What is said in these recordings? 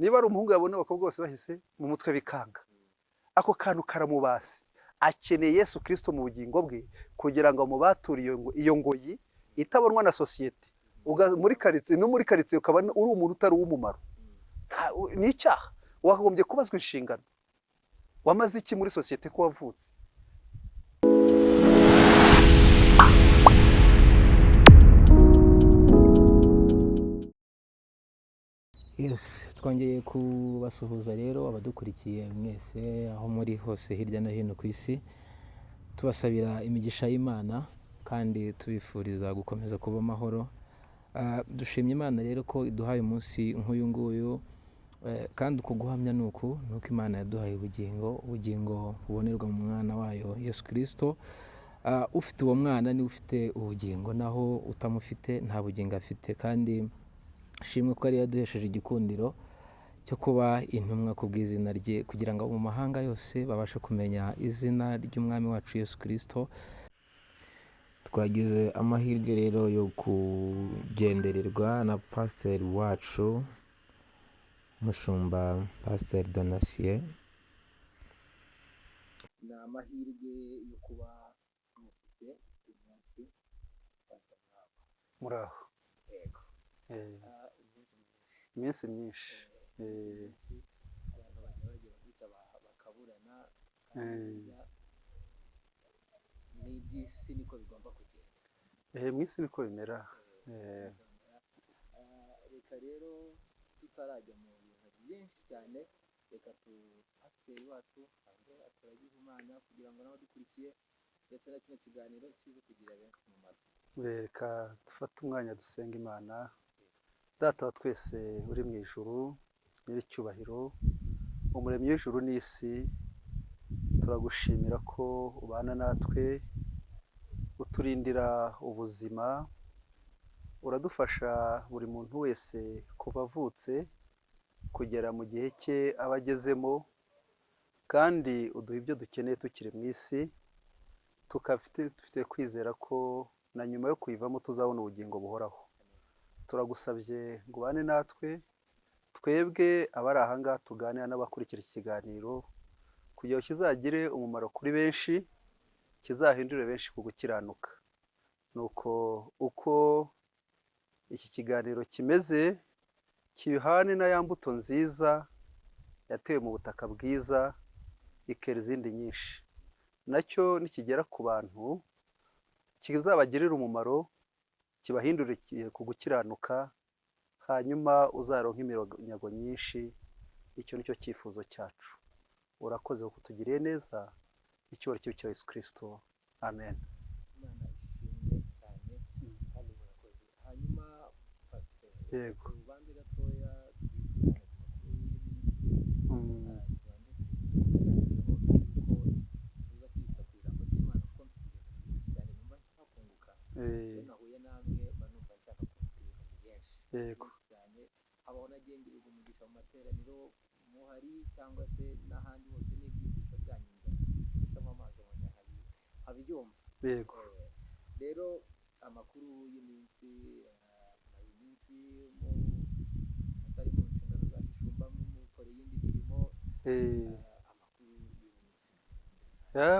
Niba ari umuhungu yabona abakobwa bose bahise mu mutwe bikanga. Ako kantu karamubase. Akeneye Yesu Kristo mu bugingo bwe kugira ngo amubature iyo ngoyi itabonwa na sosiyete. Muri karitsiye no muri karitsiye ukaba uri umuntu utari uw'umumaro. Ni icyaha. Wakagombye kubazwa inshingano. Wamaze iki muri sosiyete ko wavutse? Yes, twongeye kubasuhuza rero abadukurikiye mwese aho muri hose hirya no hino ku isi, tubasabira imigisha y'Imana kandi tubifuriza gukomeza kuba amahoro. Dushimye Imana rero ko iduhaye umunsi nk'uyu nguyu, kandi uku guhamya ni uku, ni uko Imana yaduhaye ubugingo, ubugingo bubonerwa mu mwana wayo Yesu Kristo. Ufite uwo mwana niwe ufite ubugingo, naho utamufite nta bugingo afite. Kandi shimwe ko yari yaduhesheje igikundiro cyo kuba intumwa ku bw'izina rye, kugira ngo mu mahanga yose babashe kumenya izina ry'umwami wacu Yesu Kristo. Twagize amahirwe rero yo kugendererwa na pasiteri wacu Mushumba Pasiteri Donatien. Ni amahirwe yo kuba mufite uyu munsi. Muraho. Yego. Iminsi myinshi. Abantu bajya bagira gutya bakaburana, kandi n'iby'isi niko bigomba kugenda. Mu isi niko bimera. Reka rero tutarajya mu bintu byinshi cyane, reka tu pasiteri wacu hanze aturagize Imana kugira ngo n'abadukurikiye ndetse na kino kiganiro kize kugira benshi umumaro. Reka dufate umwanya dusenga Imana. Data wa twese uri mu ijuru, nyiricyubahiro, umuremyi w'ijuru n'isi, turagushimira ko ubana natwe, uturindira ubuzima, uradufasha buri muntu wese kuva avutse kugera mu gihe cye aba agezemo, kandi uduha ibyo dukeneye tukiri mu isi, dufite kwizera ko na nyuma yo kuyivamo tuzabona ubugingo buhoraho. Turagusabye ngo ubane natwe, twebwe abari aha ngaha tuganira n'abakurikira iki kiganiro, kugira ngo kizagire umumaro kuri benshi, kizahindure benshi ku gukiranuka. Nuko uko iki kiganiro kimeze, kibihane na ya mbuto nziza yatewe mu butaka bwiza, ikera izindi nyinshi. Nacyo nikigera ku bantu, kizabagirire umumaro, kibahindure ku gukiranuka, hanyuma uzaronke iminyago nyinshi. Icyo nicyo cyifuzo cyacu. Urakoze kuko utugiriye neza. Icyubahiro cya Yesu Kristo. Amen. Imana ishimwe cyane kandi murakoze. Hanyuma pasiteri, Yego. tubanze gatoya twize cyane ku makuru y'iminsi, tubanze tuganireho yuko tuza kwisa ku ijambo ry'Imana, kuko mfite ibintu byinshi cyane numva nshaka kunguka. Iyo nahuye namwe mba numva nshaka kunguka ibintu byinshi. Yego. Byinshi cyane. Habaho nagiye ngirirwa umugisha mu materaniro muhari cyangwa se n'ahandi hose, n'ibyigisho byanyu njya amazi nkabyumva. Yego. Rero amakuru y'iminsi, maze iminsi mutari mu nshingano za gishumba, mukora iyindi mirimo. Amakuru y'iminsi.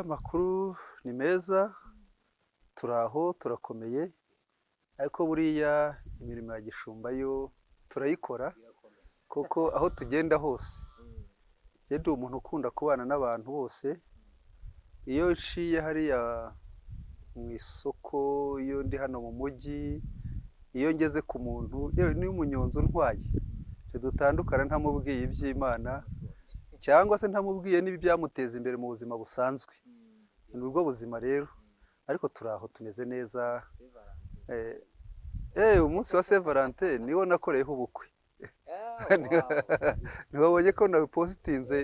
Amakuru ni meza, turaho turakomeye, ariko buriya imirimo ya gishumba yo turayikora, kuko aho tugenda hose, njye ndi umuntu ukunda kubana n'abantu bose. Iyo nciye hariya mu isoko, iyo ndi hano mu mujyi, iyo ngeze ku muntu, yewe niba umunyonzi untwaye, ntidutandukana ntamubwiye iby'Imana, cyangwa se ntamubwiye n'ibyamuteza imbere mu buzima busanzwe. Ni ubwo buzima rero, ariko turi aho tumeze neza. Umunsi wa Saint Valentin niwo nakoreyeho ubukwe. Ntiwabonye ko nabipositinze?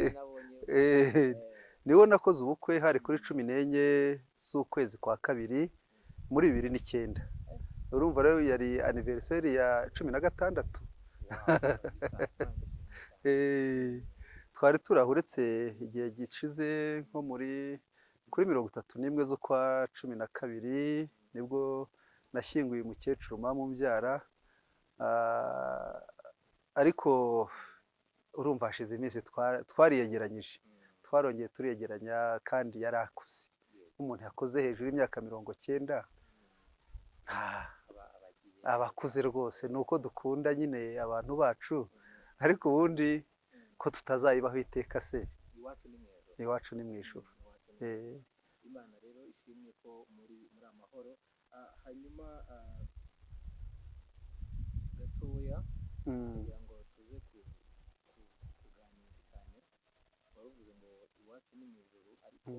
Niwo nakoze ubukwe, hari kuri 14 z'ukwezi kwa kabiri muri 2009. Urumva rero yari anniversaire ya 16. Twari turi aho, uretse igihe gishize nko muri kuri 31 z'ukwa 12 nibwo nashyinguye umukecuru mama umbyara, ariko Urumva hashize iminsi twariyegeranyije, twarongeye turiyegeranya, kandi yari akuze, umuntu yakoze hejuru y'imyaka 90, abakuze rwose. Ni uko dukunda nyine abantu bacu, ariko ubundi ko tutazayibaho iteka se, iwacu ni mu ijuru. Imana rero ishimwe ko muri amahoro. Hanyuma gatoya kugira ngo tuze kuganira cyane, waruvuze ngo iwacu ni mu ijuru, ariko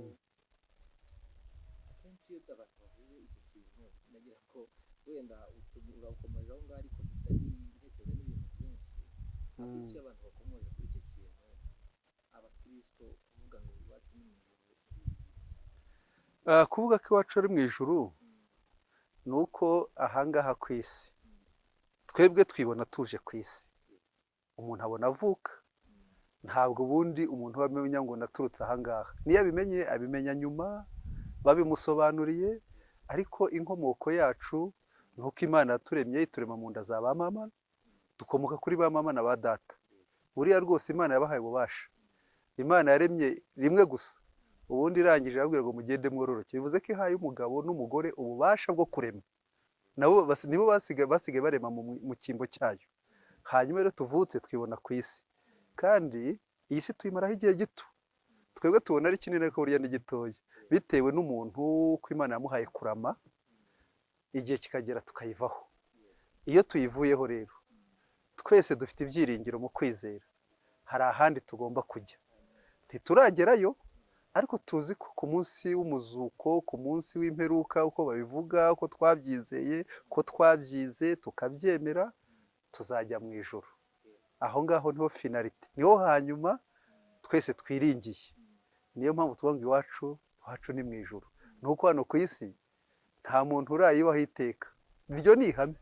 akenshi iyo abantu bavuze icyo kintu nagira ko wenda urakomeje aho ngaho, ariko bitari ntekereza n'ibintu byinshi. Akenshi iyo abantu bakomeje kuri icyo kintu, abakristo kuvuga ngo iwacu ni mu ijuru, Kuvuga ko iwacu ari mu ijuru ni uko ahangaha ku isi twebwe twibona tuje ku isi, umuntu abona avuka, ntabwo ubundi umuntu aba amenya ngo naturutse ahangaha. Niyo abimenye abimenya nyuma babimusobanuriye, ariko inkomoko yacu ni uko Imana yaturemye, iturema mu nda za ba mama, dukomoka kuri ba mama na ba data. Buriya rwose Imana yabahaye ububasha, Imana yaremye rimwe gusa, ubundi irangije irababwira ngo mugende mwororoke. Bivuze ko ihaye umugabo n'umugore ububasha bwo kurema, nabo nibo basigaye barema mu cyimbo cyayo. Hanyuma rero tuvutse twibona ku isi, kandi iyi si tuyimaraho igihe gito, twebwe tubona ari kinini ariko burya ni gitoya, bitewe n'umuntu ko Imana yamuhaye kurama, igihe kikagera tukayivaho. Iyo tuyivuyeho rero twese dufite ibyiringiro mu kwizera, hari ahandi tugomba kujya, ntituragerayo, ariko tuzi ko ku munsi w'umuzuko, ku munsi w'imperuka, uko babivuga, uko twabyizeye, ko twabyize tukabyemera, tuzajya mu ijuru. Aho ngaho niho finalite, niho hanyuma twese twiringiye. Niyo mpamvu tuvuga ngo iwacu ni mu ijuru. Ni uko hano ku isi nta muntu urayibaho iteka, iryo ni ihame.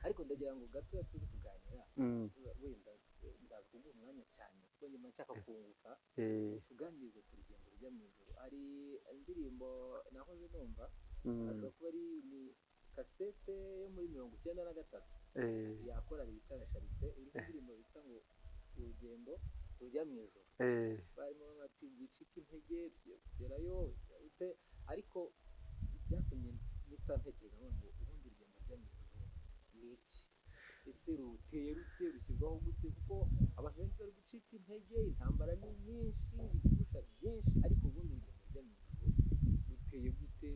Ariko ndagira ngo gatoya tuze kuganira, wenda ndaza kuguha umwanya cyane kuko nyuma nshaka kunguka, tuganirize ku rugendo rujya mu ijuru. Hari indirimbo nahoze numva, ashobora kuba ari ni kasete yo muri 93 ya korali bita La Charite, iriho indirimbo bita ngo urugendo rujya mu ijuru. Barimo bati wicike intege tugiye kugerayo, ariko byatumye mpita ntekereza ngo ubundi urugendo rujya mu ijuru ni iki? Ese ruteye rute? Rushyirwaho gute? Kuko abantu benshi bari gucika intege, intambara ni nyinshi, ibigusha byinshi, ariko ubundi urugendo rujya mu ijuru ruteye gute?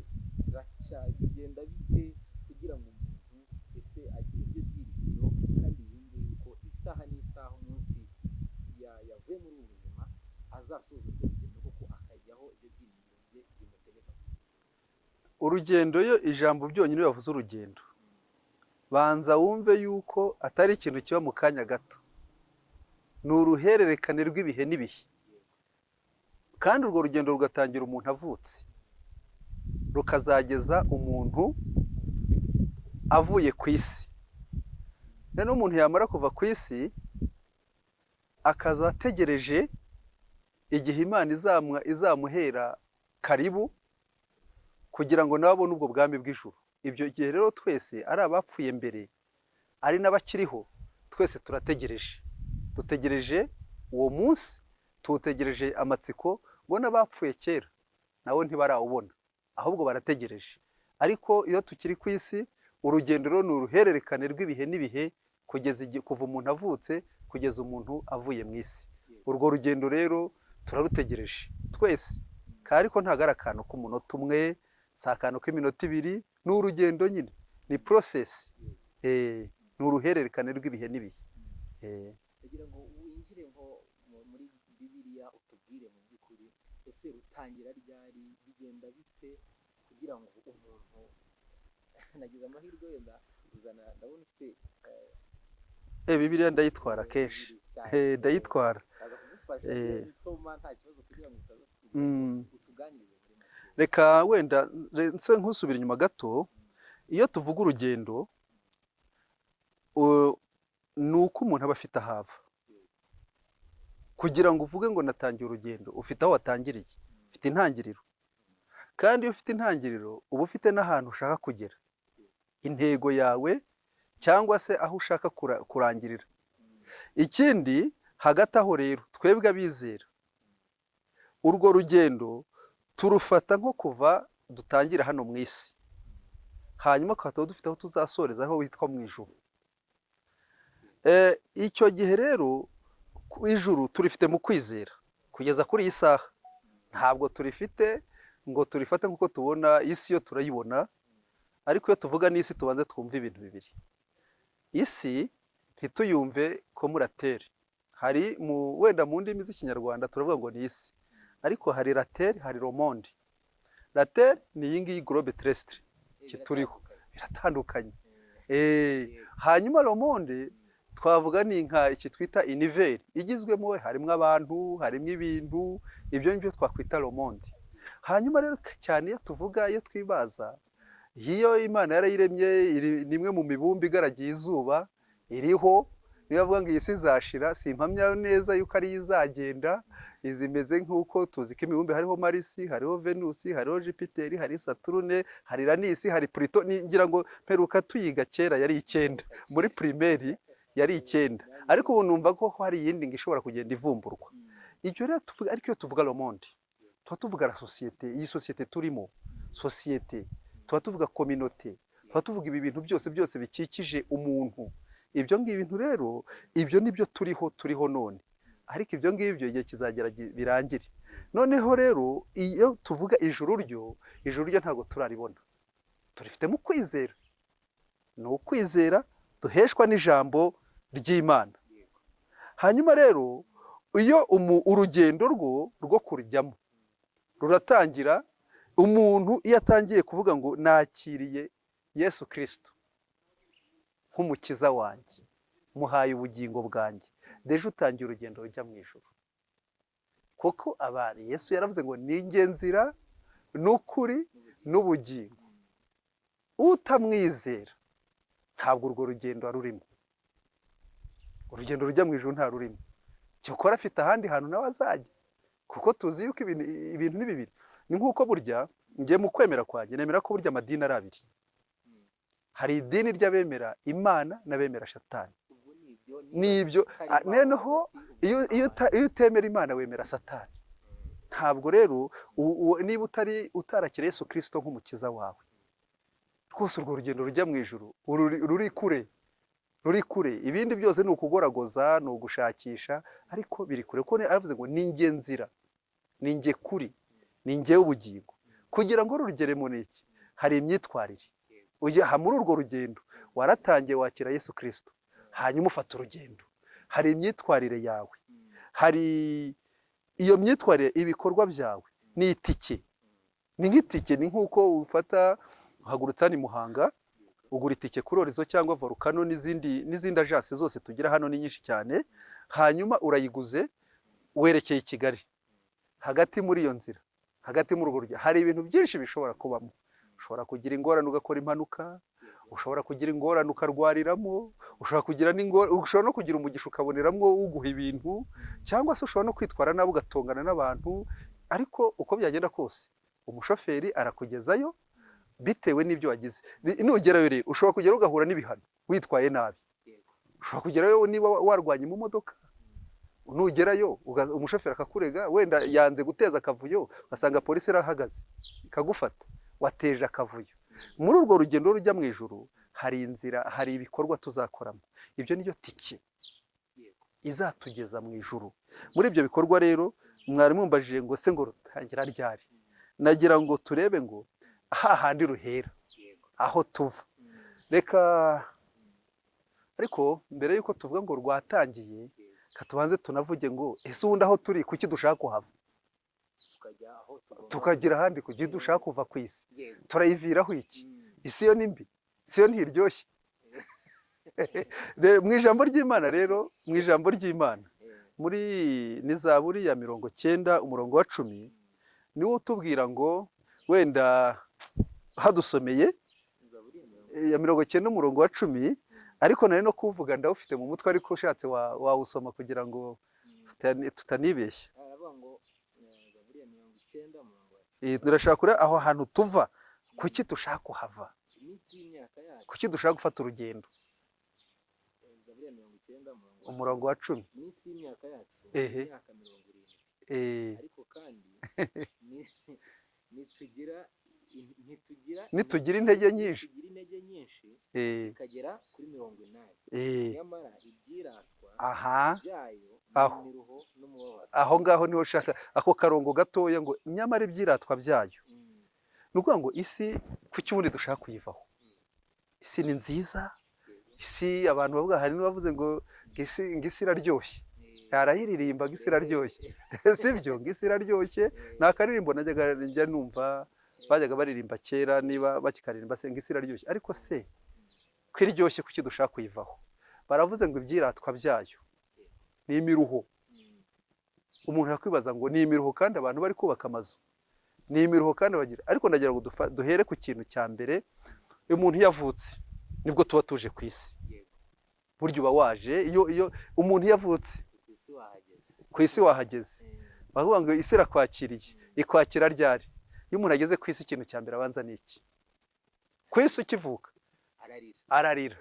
Structure bigenda bite kugira ngo umuntu ese agire ibyo byiringiro kandi yumve yuko isaha n'isaha umunsi yavuye muri ubu buzima azasoza urwo rugendo koko akajyaho ibyo byiringiro bye bimutegeka kujya. Urugendo, yo ijambo byonyine bavuze urugendo, banza wumve yuko atari ikintu kiba mu kanya gato, ni uruhererekane rw'ibihe n'ibihe, kandi urwo rugendo rugatangira umuntu avutse, rukazageza umuntu avuye ku isi. Noneho umuntu yamara kuva ku isi akaza ategereje igihe Imana izamuhera karibu, kugira ngo nawe abone ubwo bwami bw'ijuru. Ibyo gihe rero twese ari abapfuye mbere ari n'abakiriho, twese turategereje, dutegereje uwo munsi, tuwutegereje amatsiko, ngo n'abapfuye kera nabo ntibarawubona, ahubwo barategereje. Ariko iyo tukiri ku isi, urugendo rero ni uruhererekane rw'ibihe n'ibihe, kugeza kuva umuntu avutse kugeza umuntu avuye mu isi. Urwo rugendo rero turarutegereje twese, ariko ntabwo ari akantu k'umunota umwe, si akantu k'iminota ibiri, ni urugendo nyine, ni porosesi, ni uruhererekane rw'ibihe n'ibihe. Kugira ngo winjire nko muri Bibiliya utubwire mu by'ukuri ese rutangira ryari, bigenda bite kugira ngo umuntu nagize amahirwe wenda uzana, ndabona ufite Bibiliya ndayitwara kenshi, ndayitwara Reka wenda nse nkusubira inyuma gato. Iyo tuvuga urugendo ni uko umuntu aba afite ahava. Kugira ngo uvuge ngo natangiye urugendo, ufite aho watangiriye, ufite intangiriro. Kandi iyo ufite intangiriro uba ufite n'ahantu ushaka kugera, intego yawe cyangwa se aho ushaka kurangirira. Ikindi Hagati aho rero twebwe abizera urwo rugendo turufata nko kuva dutangira hano mu isi, hanyuma tukaba dufite aho tuzasoreza aho witwa mu ijuru. Icyo gihe rero ku ijuru turifite mu kwizera kugeza kuri iyi saha, ntabwo turifite ngo turifate nk'uko tubona isi yo turayibona, ariko iyo tuvuga n'isi tubanze twumve ibintu bibiri. Isi ntituyumve comme la terre, hari wenda mu ndimi z'Ikinyarwanda turavuga ngo ni isi, ariko hari la terre, hari le monde. La terre ni iyi ngiyi globe terrestre kituriho, biratandukanye. Hanyuma le monde twavuga ni nka iki twita univers igizwemo, harimo abantu, harimo ibintu, ibyo ngibyo twakwita le monde. Hanyuma rero cyane iyo tuvuga, iyo twibaza, iyo Imana yarayiremye ni imwe mu mibumbe igaragiye izuba iriho, niyo bavuga ngo iyi si izashira, simpamya neza yuko ariyo izagenda. Izimeze nk'uko tuzi ko imibumbe hariho Marisi, hariho Venusi, hariho Jupiteri, hari Saturne, hari Uranus, hari Pluto. Ngira ngo mperuka tuyiga kera yari 9 muri primaire yari 9, ariko ubu numva ko hari iyindi ngo ishobora kugenda ivumburwa. Icyo rero tuvuga, ariko iyo tuvuga le monde tuba tuvuga la société, iyi société turimo, société tuba tuvuga communauté, tuba tuvuga ibi bintu byose byose bikikije umuntu. Ibyo ngibyo rero ibyo nibyo turiho, turiho none, ariko ibyo ngibyo igihe kizagera birangire. Noneho rero iyo tuvuga ijuru ryo, ijuru ryo ntabwo turaribona, turifitemo ukwizera, ni ukwizera duheshwa n'ijambo ry'Imana. Hanyuma rero iyo urugendo rwo kurijyamo ruratangira, umuntu iyo atangiye kuvuga ngo nakiriye Yesu Kristo nk'umukiza wanjye, muhaye ubugingo bwanjye, déjà utangiye urugendo rujya mu ijuru. Kuko abari Yesu yaravuze ngo ni njye nzira n'ukuri n'ubugingo, utamwizera ntabwo urwo rugendo arurimo, urugendo rujya mu ijuru nta rurimo. Cyokora afite ahandi hantu nawe azajya, kuko tuzi yuko ibintu ni bibiri. Ni nk'uko burya njye mu kwemera kwanjye nemera ko burya amadini ari abiri, hari idini ry'abemera Imana n'abemera Satani. Nibyo noneho iyo utemera Imana wemera Satani. Ntabwo rero niba utari utarakira Yesu Kristo nk'umukiza wawe, rwose urwo rugendo rujya mu ijuru ruri kure, ruri kure. Ibindi byose ni ukugoragoza, ni ugushakisha, ariko biri kure. Kuko aravuze ngo ni njye nzira, ni njye kuri, ni njye ubugingo. Kugira ngo rugeremo ni iki? Hari imyitwarire. Ujya muri urwo rugendo waratangiye wakira Yesu Kristo, hanyuma ufata urugendo, hari imyitwarire yawe, hari iyo myitwarire, ibikorwa byawe ni itike, ni nk'itike, ni nk'uko ufata uhagurutsa ni Muhanga ugura itike kuri Orizo cyangwa Volcano n'izindi agence zose tugira hano ni nyinshi cyane, hanyuma urayiguze werekeye i Kigali. Hagati muri iyo nzira, hagati muri urwo rugendo hari ibintu byinshi bishobora kubamo. Ushobora kugira ingorane ugakora impanuka, ushobora kugira ingorane ukarwariramo, ushobora kugira n'ingorane, ushobora no kugira umugisha ukaboneramo uguha ibintu, cyangwa se ushobora no kwitwara nabi ugatongana n'abantu. Ariko uko byagenda kose umushoferi arakugezayo bitewe n'ibyo wagize. Nugerayo rero ushobora kugera ugahura n'ibihano witwaye nabi, ushobora kugerayo niba warwanye mu modoka, nugerayo umushoferi akakurega, wenda yanze guteza akavuyo, ugasanga polisi irahagaze ikagufata, wateje akavuyo. Muri urwo rugendo rujya mu ijuru hari inzira, hari ibikorwa tuzakoramo, ibyo niyo tike izatugeza mu ijuru. Muri ibyo bikorwa rero mwari mumbajije ngo se ngo rutangira ryari, nagira ngo turebe ngo hahandi ruhera aho tuva. Reka ariko mbere yuko tuvuga ngo rwatangiye, katubanze tunavuge ngo ese ubundi aho turi kuki dushaka kuhava, tukagira ahandi kuki dushaka kuva ku isi, turayiviraho iki? Isi yo ni mbi, isi yo ntiryoshye. Mu ijambo ry'Imana rero, mu ijambo ry'Imana muri ni Zaburi ya 90 umurongo wa 10, niwo utubwira ngo wenda hadusomeye ya 90 umurongo wa 10, ariko nari no kuvuga ndawufite mu mutwe, ariko ushatse wawusoma kugira ngo tutanibeshya. Turashaka kureba aho hantu tuva, kuki dushaka kuhava, kuki dushaka gufata urugendo. Umurongo wa 10. Minsi y'imyaka yacu Ehe. imyaka 70. Eh, Ariko kandi nitugira ntitugira Nitugira intege nyinshi. Nitugira intege nyinshi Eh, ikagera kuri 80. Eh, nyamara ibyiratwa aha byayo ni Aho. imiruho n'umubabaro. Aho ngaho niho ushaka ako karongo gatoya ngo nyamara ibyiratwa byayo. Ni ukuvuga ngo isi kuki ubundi dushaka kuyivaho? Isi ni nziza, isi abantu bavuga, hari n'abavuze ngo isi iraryoshye, arayiririmba ngo isi iraryoshye, sibyo? Ngo isi iraryoshye ni akaririmbo najyaga njya numva bajyaga baririmba kera, niba bakikaririmba se, ngo isi iraryoshye. Ariko se ko iryoshye, kuki dushaka kuyivaho? Baravuze ngo ibyiratwa byayo ni imiruho. Umuntu yakwibaza ngo ni imiruho kandi abantu bari kubaka amazu, ni imiruho kandi bagira. Ariko ndagira ngo duhere ku kintu cya mbere. Umuntu iyo avutse nibwo tuba tuje ku isi. Burya uba waje iyo umuntu iyo avutse Ku isi wahageze. Ku isi wahageze. Bavuga ngo isi irakwakiriye. Ikwakira ryari? Iyo umuntu ageze ku isi, ikintu cya mbere abanza ni iki? Ku isi ukivuka Ararira. Ararira.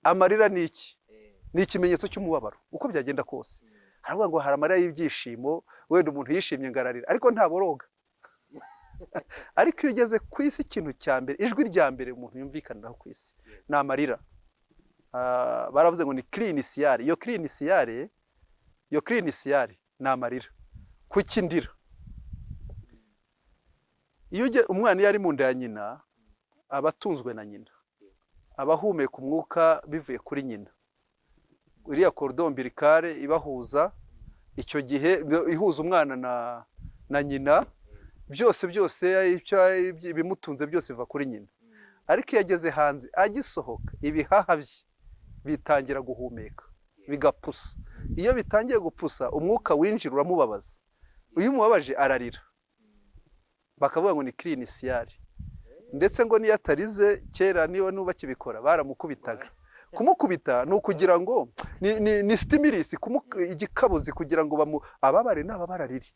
Amarira ni iki? Eh, Ni ikimenyetso cy'umubabaro uko byagenda kose. Haravuga ngo hari amarira y'ibyishimo, wenda umuntu yishimye ngo ararira, ariko ntaboroga. Ariko iyo ugeze ku isi, ikintu cya mbere, ijwi rya mbere umuntu yumvikaniraho ku isi ni amarira. Baravuze ngo ni cri initial. Iyo cri initial, iyo cri initial ni amarira. Kuki ndira? Iyo umwana iyo ari mu nda ya nyina, aba atunzwe na nyina, aba ahumeka umwuka bivuye kuri nyina, iriya cordon ombilical ibahuza. Icyo gihe ihuza umwana na nyina, byose byose, ibimutunze byose biva kuri nyina. Ariko iyo ageze hanze, agisohoka, ibihaha bye bitangira guhumeka, bigapusa. Iyo bitangiye gupusa, umwuka winjira uramubabaza. Iyo umubabaje ararira, bakavuga ngo ni cri initial. Ndetse ngo niyo atarize, kera niba nuba bakibikora, baramukubitaga. Kumukubita ni ukugira ngo ni stimulus, igikabuzi, kugira ngo bamu ababare n'ababara arire.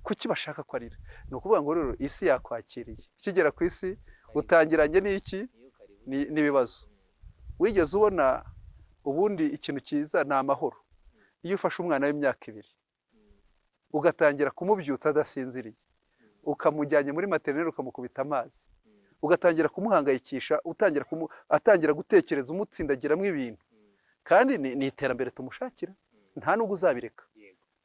Kuki bashaka ko arira? Ni ukuvuga ngo rero isi yakwakiriye. Ukigera ku isi utangiranye n'iki? Niyo karibu. N'ibibazo. Wigeze ubona ubundi ikintu cyiza ni amahoro? Iyo ufashe umwana w'imyaka 2, ugatangira kumubyutsa adasinziriye, ukamujyanye muri maternelle, ukamukubita amazi, ugatangira kumuhangayikisha, utangira atangira gutekereza, umutsindagiramo ibintu, kandi ni iterambere tumushakira, nta nubwo uzabireka.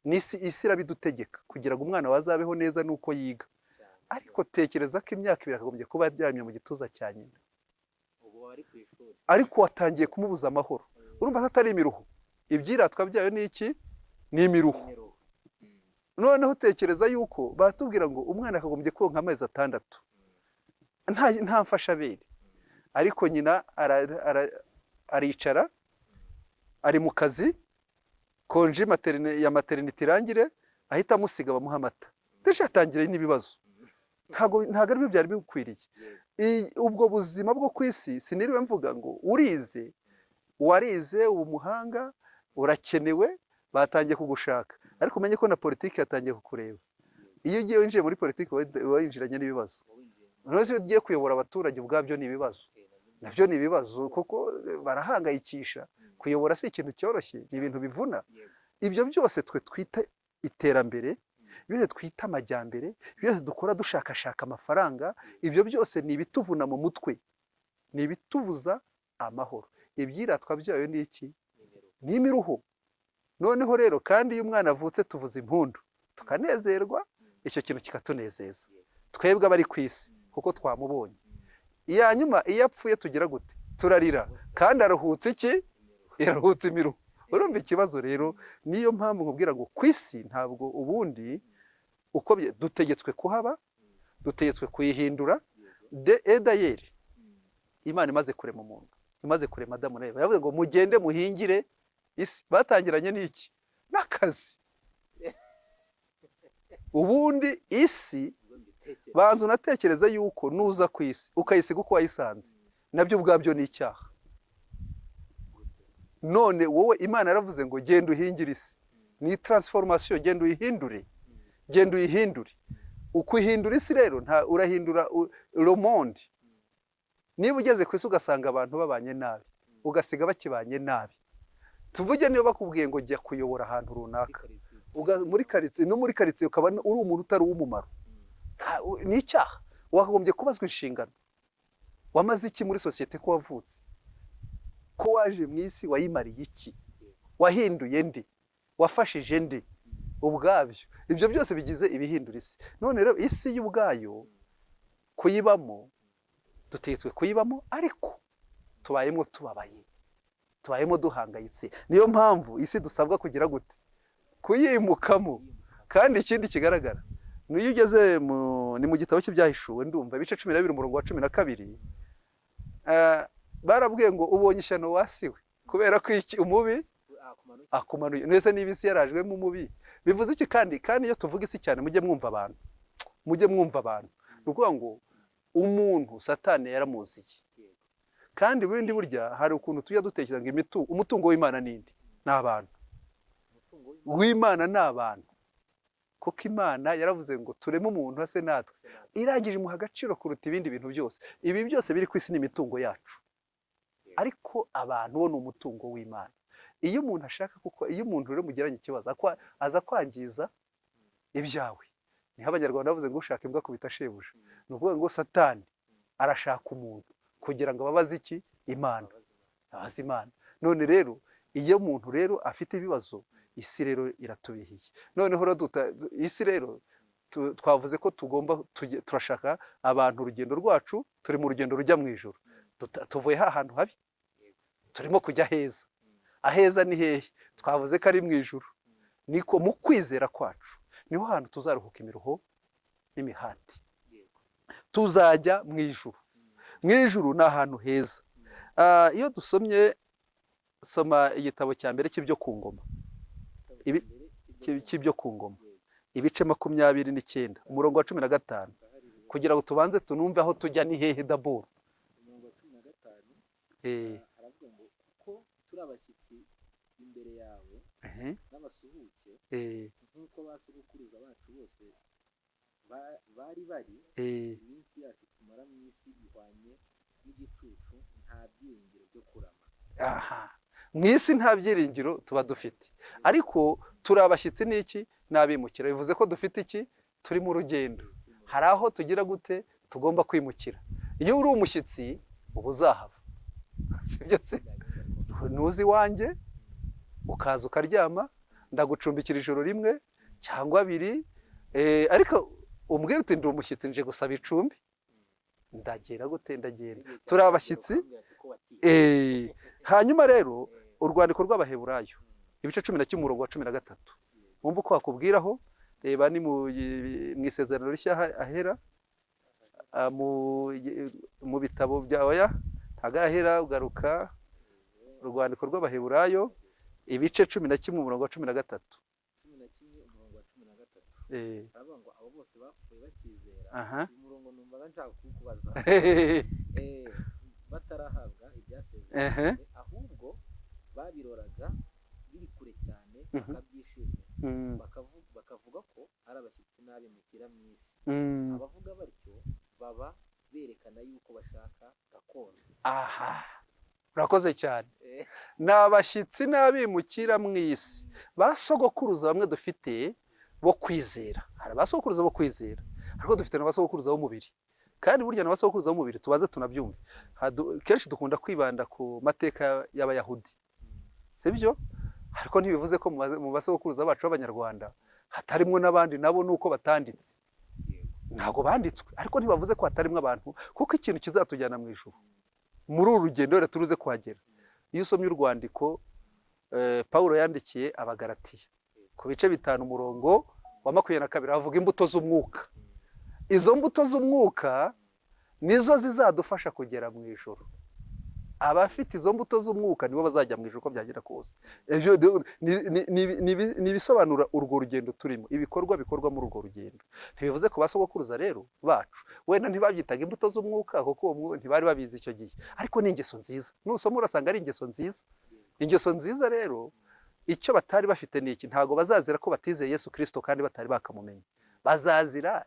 N'isi, isi irabidutegeka kugira ngo umwana wazabeho neza nuko yiga. Cyane. Ariko tekereza ko imyaka 2 akagombye kuba aryamye mu gituza cya nyina, Ubu wari ku ishuri. Ariko watangiye kumubuza amahoro. Urumva ko atari imiruho? Ibyiratwa byayo ni iki? Ni imiruho. Imiruho. Noneho tekereza yuko batubwira ngo umwana akagombye konka amezi 6 nta mfashabere, ariko nyina aricara, ari mu kazi, congé ya maternité irangire ahita amusiga, bamuha amata. Ndetse yatangira n'ibibazo. Ntabwo aribyo byari bikwiriye. Ubwo buzima bwo ku isi, siniriwe mvuga ngo urize, warize, uba umuhanga, urakenewe, batangiye kugushaka. Ariko umenye ko na politiki yatangiye kukureba. Iyo ugiye winjiye muri politiki, uba winjiranye n'ibibazo. Uba winjiye. Noneho iyo ugiye kuyobora abaturage, ubwabyo ni ibibazo. Nabyo Nabyo ni ibibazo, kuko barahangayikisha. Kuyobora si ikintu cyoroshye, ni ibintu bivuna. Ibyo byose twe twita iterambere, byose twita amajyambere, byose dukora dushakashaka amafaranga, ibyo byose ni ibituvuna mu mutwe, ni ibitubuza amahoro. Ibyiratwa byayo ni iki? Ni imiruho. Ni imiruho. Noneho rero kandi iyo umwana avutse tuvuza impundu, tukanezerwa, icyo kintu kikatunezeza twebwe abari ku isi, kuko twamubonye. Iya nyuma, iyo apfuye tugira gute? Turarira. Kandi aruhutse iki? Iraruhutse imiruho. Urumva ikibazo rero? Niyo mpamvu nkubwira ngo ku isi ntabwo ubundi uko dutegetswe kuhaba, dutegetswe kuyihindura. De edayeri, Imana imaze kurema umuntu, imaze kurema Adamu na Eva, yavuze ngo mugende muhingire isi. Batangiranye n'iki? N'akazi. Ubundi isi Ubwo mbitekereza. Banza unatekereze yuko nuza ku isi ukayisiga uko wayisanze, nabyo ubwabyo ni icyaha. None wowe Imana yaravuze ngo genda uhingire isi, ni transformation, genda uyihindure, genda uyihindure. Ukuhindura isi rero, nta urahindura le monde. Niba ugeze ku isi ugasanga abantu babanye nabi, ugasiga bakibanye nabi, Tuvuge niba bakubwiye ngo jya kuyobora ahantu runaka muri karitsiye, no muri karitsiye ukaba uri umuntu utari uw'umumaro, ni icyaha. Wakagombye kubazwa inshingano. Wamaze iki muri sosiyete ko wavutse, ko waje mu isi, wayimariye iki, wahinduye ndi, wafashije ndi? Ubwabyo ibyo byose bigize ibihindura isi. None rero isi y'ubwayo kuyibamo, dutegetswe kuyibamo, ariko tubayemo tubabaye, tubayemo duhangayitse. Niyo mpamvu isi dusabwa kugira gute? Kuyimukamo. Kandi ikindi kigaragara niyo ugeze ni mu gitabo cy'Ibyahishuwe, ndumva ibice 12 umurongo wa 12, barabwiye ngo ubonye ishyano wasiwe kubera ko iki umubi akumanuye. Nese niba isi yarajwemo umubi bivuze iki? Kandi iyo tuvuga isi cyane mujye mwumva abantu, mujye mwumva abantu. Ni ukuvuga ngo umuntu Satani yaramuziye. Kandi bundi burya hari ukuntu tujya dutekereza ngo umutungo w'Imana nindi ni abantu, w'Imana ni abantu, kuko Imana yaravuze ngo tureme umuntu ase natwe, irangije imuha agaciro kuruta ibindi bintu byose. Ibi byose biri ku isi ni imitungo yacu, ariko abantu bo ni umutungo w'Imana. Iyo umuntu ashaka, kuko iyo umuntu rero mugiranye ikibazo aza kwangiza ibyawe. Niho Abanyarwanda bavuze ngo ushaka imbwa kubita shebuja. Ni ukuvuga ngo Satani arashaka umuntu kugira ngo ababaze iki? Imana, ababaze Imana. None rero iyo umuntu rero afite ibibazo, isi rero iratubihiye. Noneho rero isi rero twavuze ko tugomba turashaka abantu, urugendo rwacu turi mu rugendo rujya mu ijuru, tuvuye ahantu habi turimo kujya heza. Aheza ni hehe? Twavuze ko ari mu ijuru. Niko mu kwizera kwacu niho hantu tuzaruhuka imiruho n'imihati, tuzajya mu ijuru. Mu ijuru ni ahantu heza. Iyo dusomye, soma igitabo cya mbere cy'ibyo ku ngoma, cy'ibyo ku ngoma, ibice 29 umurongo wa 15, kugira ngo tubanze tunumve aho tujya ni hehe. Daboro umurongo wa 15 haravuga ngo kuko turi abashyitsi imbere yawe n'abasuhuke, nk'uko ba sogokuruza bacu bose bari bari, iminsi yacu tumara mu isi ihwanye n'igicucu, nta byiringiro byo kurama. Aha mu isi nta byiringiro tuba dufite, ariko turi abashyitsi n'iki? N'abimukira. Bivuze ko dufite iki? Turi mu rugendo, hari aho tugira gute? Tugomba kwimukira. Iyo uri umushyitsi uba uzahava, sibyo se? Ntuzi iwanjye ukaza ukaryama, ndagucumbikira ijoro rimwe cyangwa abiri, ariko umbwira uti ndi umushyitsi nje gusaba icumbi, ndagera gute? Ndagenda. Turi abashyitsi. Hanyuma rero urwandiko rw'Abaheburayo ibice 11 umurongo wa 13, wumva uko wakubwiraho. Reba ni mu Isezerano Rishya ahera, mu bitabo bya oya ntago ahera, ugaruka urwandiko rw'Abaheburayo ibice 11 umurongo wa 13. 11 umurongo wa 13 aravuga ngo abo bose bapfuye bakizera. Uyu murongo numvaga nshaka kukubaza. Batarahabwa ibyasezeranyijwe, ahubwo babiroraga biri kure cyane bakabyishimira, bakavuga ko ari abashyitsi n'abimukira mu isi. Abavuga batyo baba berekana yuko bashaka gakondo. Aha urakoze cyane. Ni abashyitsi n'abimukira mu isi. Ba sogokuruza bamwe dufite bo kwizera, hari abasogokuruza bo kwizera, ariko dufite n'abasogokuruza b'umubiri. Kandi burya n'abasogokuruza b'umubiri tubanze tunabyumve. Kenshi dukunda kwibanda ku mateka y'Abayahudi, sibyo? Ariko ntibivuze ko mu basogokuruza bacu b'Abanyarwanda hatarimo n'abandi, nabo nuko batanditse, ntabwo banditswe, ariko ntibavuze ko hatarimo abantu, kuko ikintu kizatujyana mu ijuru muri uru rugendo rero turuze kuhagera. Iyo usomye urwandiko Paulo yandikiye Abagalatiya ku bice 5 umurongo wa 22, avuga imbuto z'umwuka. Izo mbuto z'umwuka nizo zizadufasha kugera mu ijuru. Abafite izo mbuto z'umwuka nibo bazajya mu ijuru uko byagera kose. Ni ibisobanura urwo rugendo turimo, ibikorwa bikorwa muri urwo rugendo. Ntibivuze ku basogokuruza rero bacu wenda ntibabyitaga imbuto z'umwuka kuko ntibari babizi icyo gihe, ariko ni ingeso nziza. Nusoma urasanga ari ingeso nziza. Ingeso nziza rero icyo batari bafite ni iki? Ntago bazazira ko batizeye Yesu Kristo kandi batari bakamumenye. Bazazira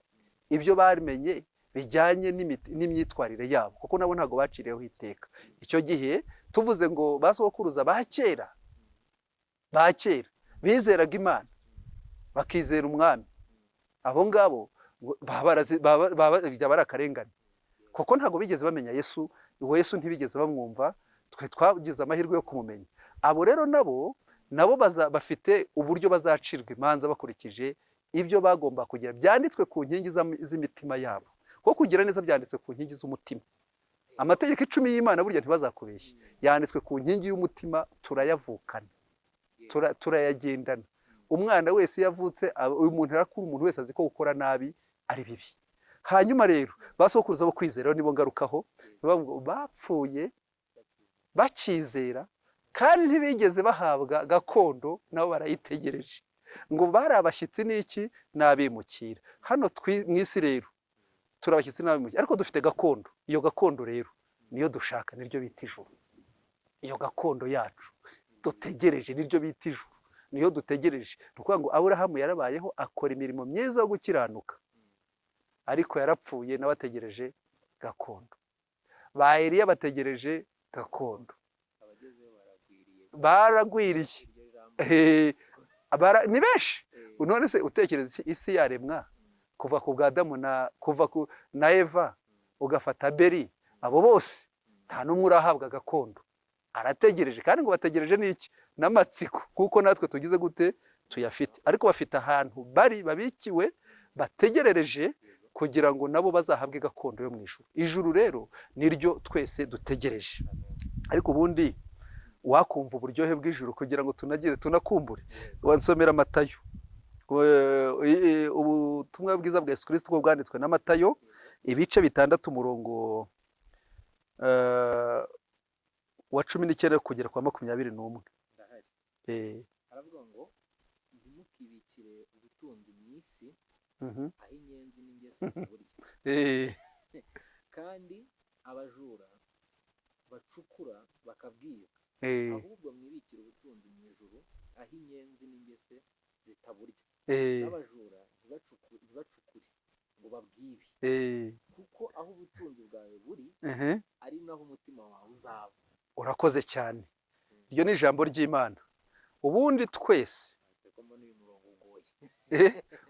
ibyo barimenye bijyanye n'imyitwarire yabo, kuko nabo ntago baciriyeho iteka. Icyo gihe tuvuze ngo basogokuruza ba kera ba kera bizeraga Imana bakizera umwami, abo ngabo byaba ari akarengane, kuko ntabwo bigeze bamenya Yesu. Uwo Yesu ntibigeze bamwumva, twe twagize amahirwe yo kumumenya. Abo rero nabo bafite uburyo bazacirwa imanza bakurikije ibyo bagomba kugira byanditswe ku nkingi z'imitima yabo, kuko kugira neza byanditswe ku nkingi z'umutima. Amategeko 10 y'Imana burya ntibazakubeshye, yanditswe ku nkingi y'umutima, turayavukana, turayagendana. Umwana wese yavutse, uyu muntu arakura, umuntu wese azi ko gukora nabi ari bibi. Hanyuma rero basokuruza bo kwizera nibo ngarukaho, bapfuye bakizera kandi ntibigeze bahabwa gakondo, nabo barayitegereje. Ngo bari abashyitsi n'iki n'abimukira. Hano mu isi rero turi abashyitsi n'abimukira, ariko dufite gakondo. Iyo gakondo rero niyo dushaka, niryo bita ijuru. Iyo gakondo yacu dutegereje niryo bita ijuru, niyo dutegereje. Ni ukuvuga ngo Aburahamu yarabayeho akora imirimo myiza yo gukiranuka, ariko yarapfuye nawe ategereje gakondo. Ba Eliya bategereje gakondo, baragwiriye, ni benshi. None se utekereza isi yaremwa kuva ku bwa Adamu na kuva ku na Eva ugafata Abeli, abo bose nta n'umwe urahabwa gakondo, arategereje. Kandi ngo bategereje n'iki? N'amatsiko, kuko natwe tugize gute tuyafite, ariko bafite ahantu bari babikiwe bategerereje kugira ngo nabo bazahabwe gakondo yo mu ijuru. Ijuru rero niryo twese dutegereje. Ariko ubundi wakumva uburyohe bw'ijuru kugira ngo tunagire tunakumbure, wansomera Matayo, ubutumwa bwiza bwa Yesu Kristo bwanditswe na Matayo, ibice 6 umurongo wa 19 kugera kwa 21. Aravuga ngo ntimukibikire ubutunzi mu isi, aho inyenzi n'ingese ziburya, kandi abajura bacukura bakabwiba, ahubwo mwibikire ubutunzi mu ijuru, aho inyenzi n'ingese zitaburya, n'abajura ntibacukure ngo babwibe, kuko aho ubutunzi bwawe buri ari naho umutima wawe uzaba. Urakoze cyane, iryo ni ijambo ry'Imana. Ubundi twese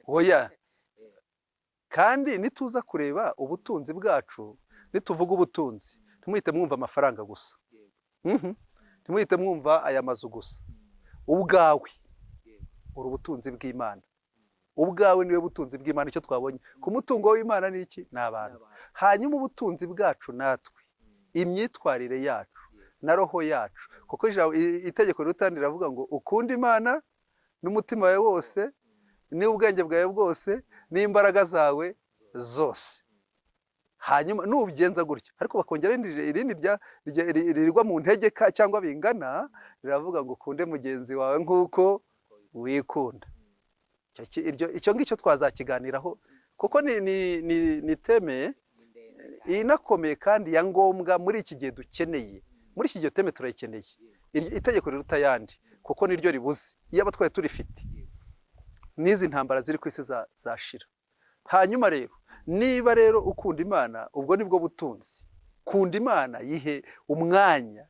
oya, kandi nituza kureba ubutunzi bwacu, nituvuga ubutunzi ntimuhite mwumva amafaranga gusa, ntimuhite mwumva aya mazu gusa. Ubwawe uri ubutunzi bw'Imana, ubwawe niwe butunzi bw'Imana. Icyo twabonye ku mutungo w'Imana ni iki? Ni abantu. Hanyuma ubutunzi bwacu natwe, imyitwarire yacu na roho yacu, kuko itegeko riruta riravuga ngo ukunde Imana n'umutima wawe wose n'ubwenge bwawe bwose n'imbaraga zawe zose. Hanyuma nubigenza gutyo, ariko bakongera irindi ririrwa mu ntegeka cyangwa bingana, riravuga ngo ukunde mugenzi wawe nk'uko wikunda. Icyo ngicyo twazakiganiraho, kuko ni teme inakomeye kandi ya ngombwa muri iki gihe dukeneye. Muri iki gihe teme turayikeneye, itegeko riruta ayandi, kuko niryo ribuze. Iyo abatwaye turifite, n'izi ntambara ziri ku isi zashira. Hanyuma rero niba rero ukunda Imana, ubwo nibwo butunzi. Kunda Imana, yihe umwanya.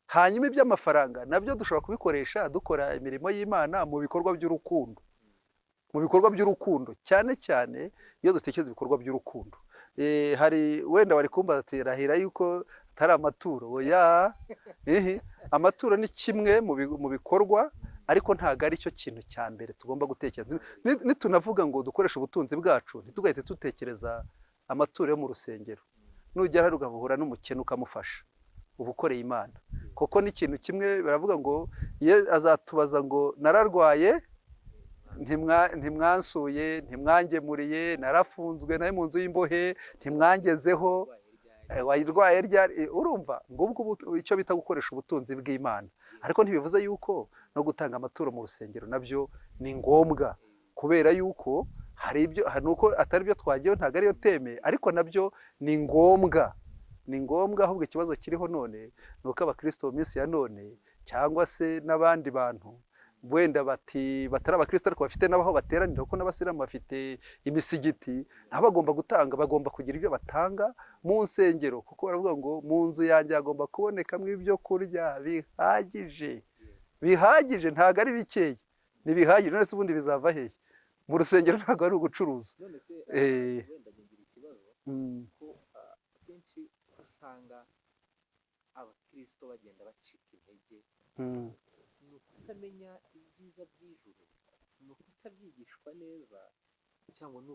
Hanyuma iby'amafaranga nabyo dushobora kubikoresha dukora imirimo y'Imana mu bikorwa by'urukundo, mu bikorwa by'urukundo cyane cyane iyo dutekereza ibikorwa by'urukundo. Hari wenda wari kumbaza ati rahira yuko atari amaturo. Oya, amaturo ni kimwe mu bikorwa, ariko ntabwo ari cyo kintu cya mbere tugomba gutekereza. Nitunavuga ngo dukoreshe ubutunzi bwacu, ntitugahite dutekereza amaturo yo mu rusengero. Nugera hano ugahura n'umukene ukamufasha, uba ukoreye Imana. Kuko ni ikintu kimwe baravuga ngo azatubaza ngo nararwaye ntimwansuye, ntimwangemuriye, narafunzwe nawe mu nzu y'imbohe ntimwangezeho, wayirwaye ryari. Urumva ngubwo icyo bita gukoresha ubutunzi bw'Imana. Ariko ntibivuze yuko no gutanga amaturo mu rusengero nabyo ni ngombwa, kubera yuko hari ibyo nuko atari byo twagiyeho, ntabwo ariyo teme, ariko nabyo ni ngombwa, ni ngombwa. Ahubwo ikibazo kiriho none ni uko abakristo mu minsi ya none, cyangwa se n'abandi bantu wenda batari abakristo ariko bafite n'aho bateranira, kuko n'abasilamu bafite imisigiti, nabo bagomba gutanga, bagomba kugira ibyo batanga mu nsengero, kuko baravuga ngo mu nzu yanjye hagomba kubonekamo ibyo kurya bihagije. Bihagije, ntabwo ari bikeya, ntibihagije. None se ubundi bizava hehe? Mu rusengero ntabwo ari ugucuruza. None se wenda ngira ikibazo ko akenshi usanga abakristo bagenda bacika intege, ni ukutamenya ibyiza by'ijuru, ni ukutabyigishwa neza, cyangwa ni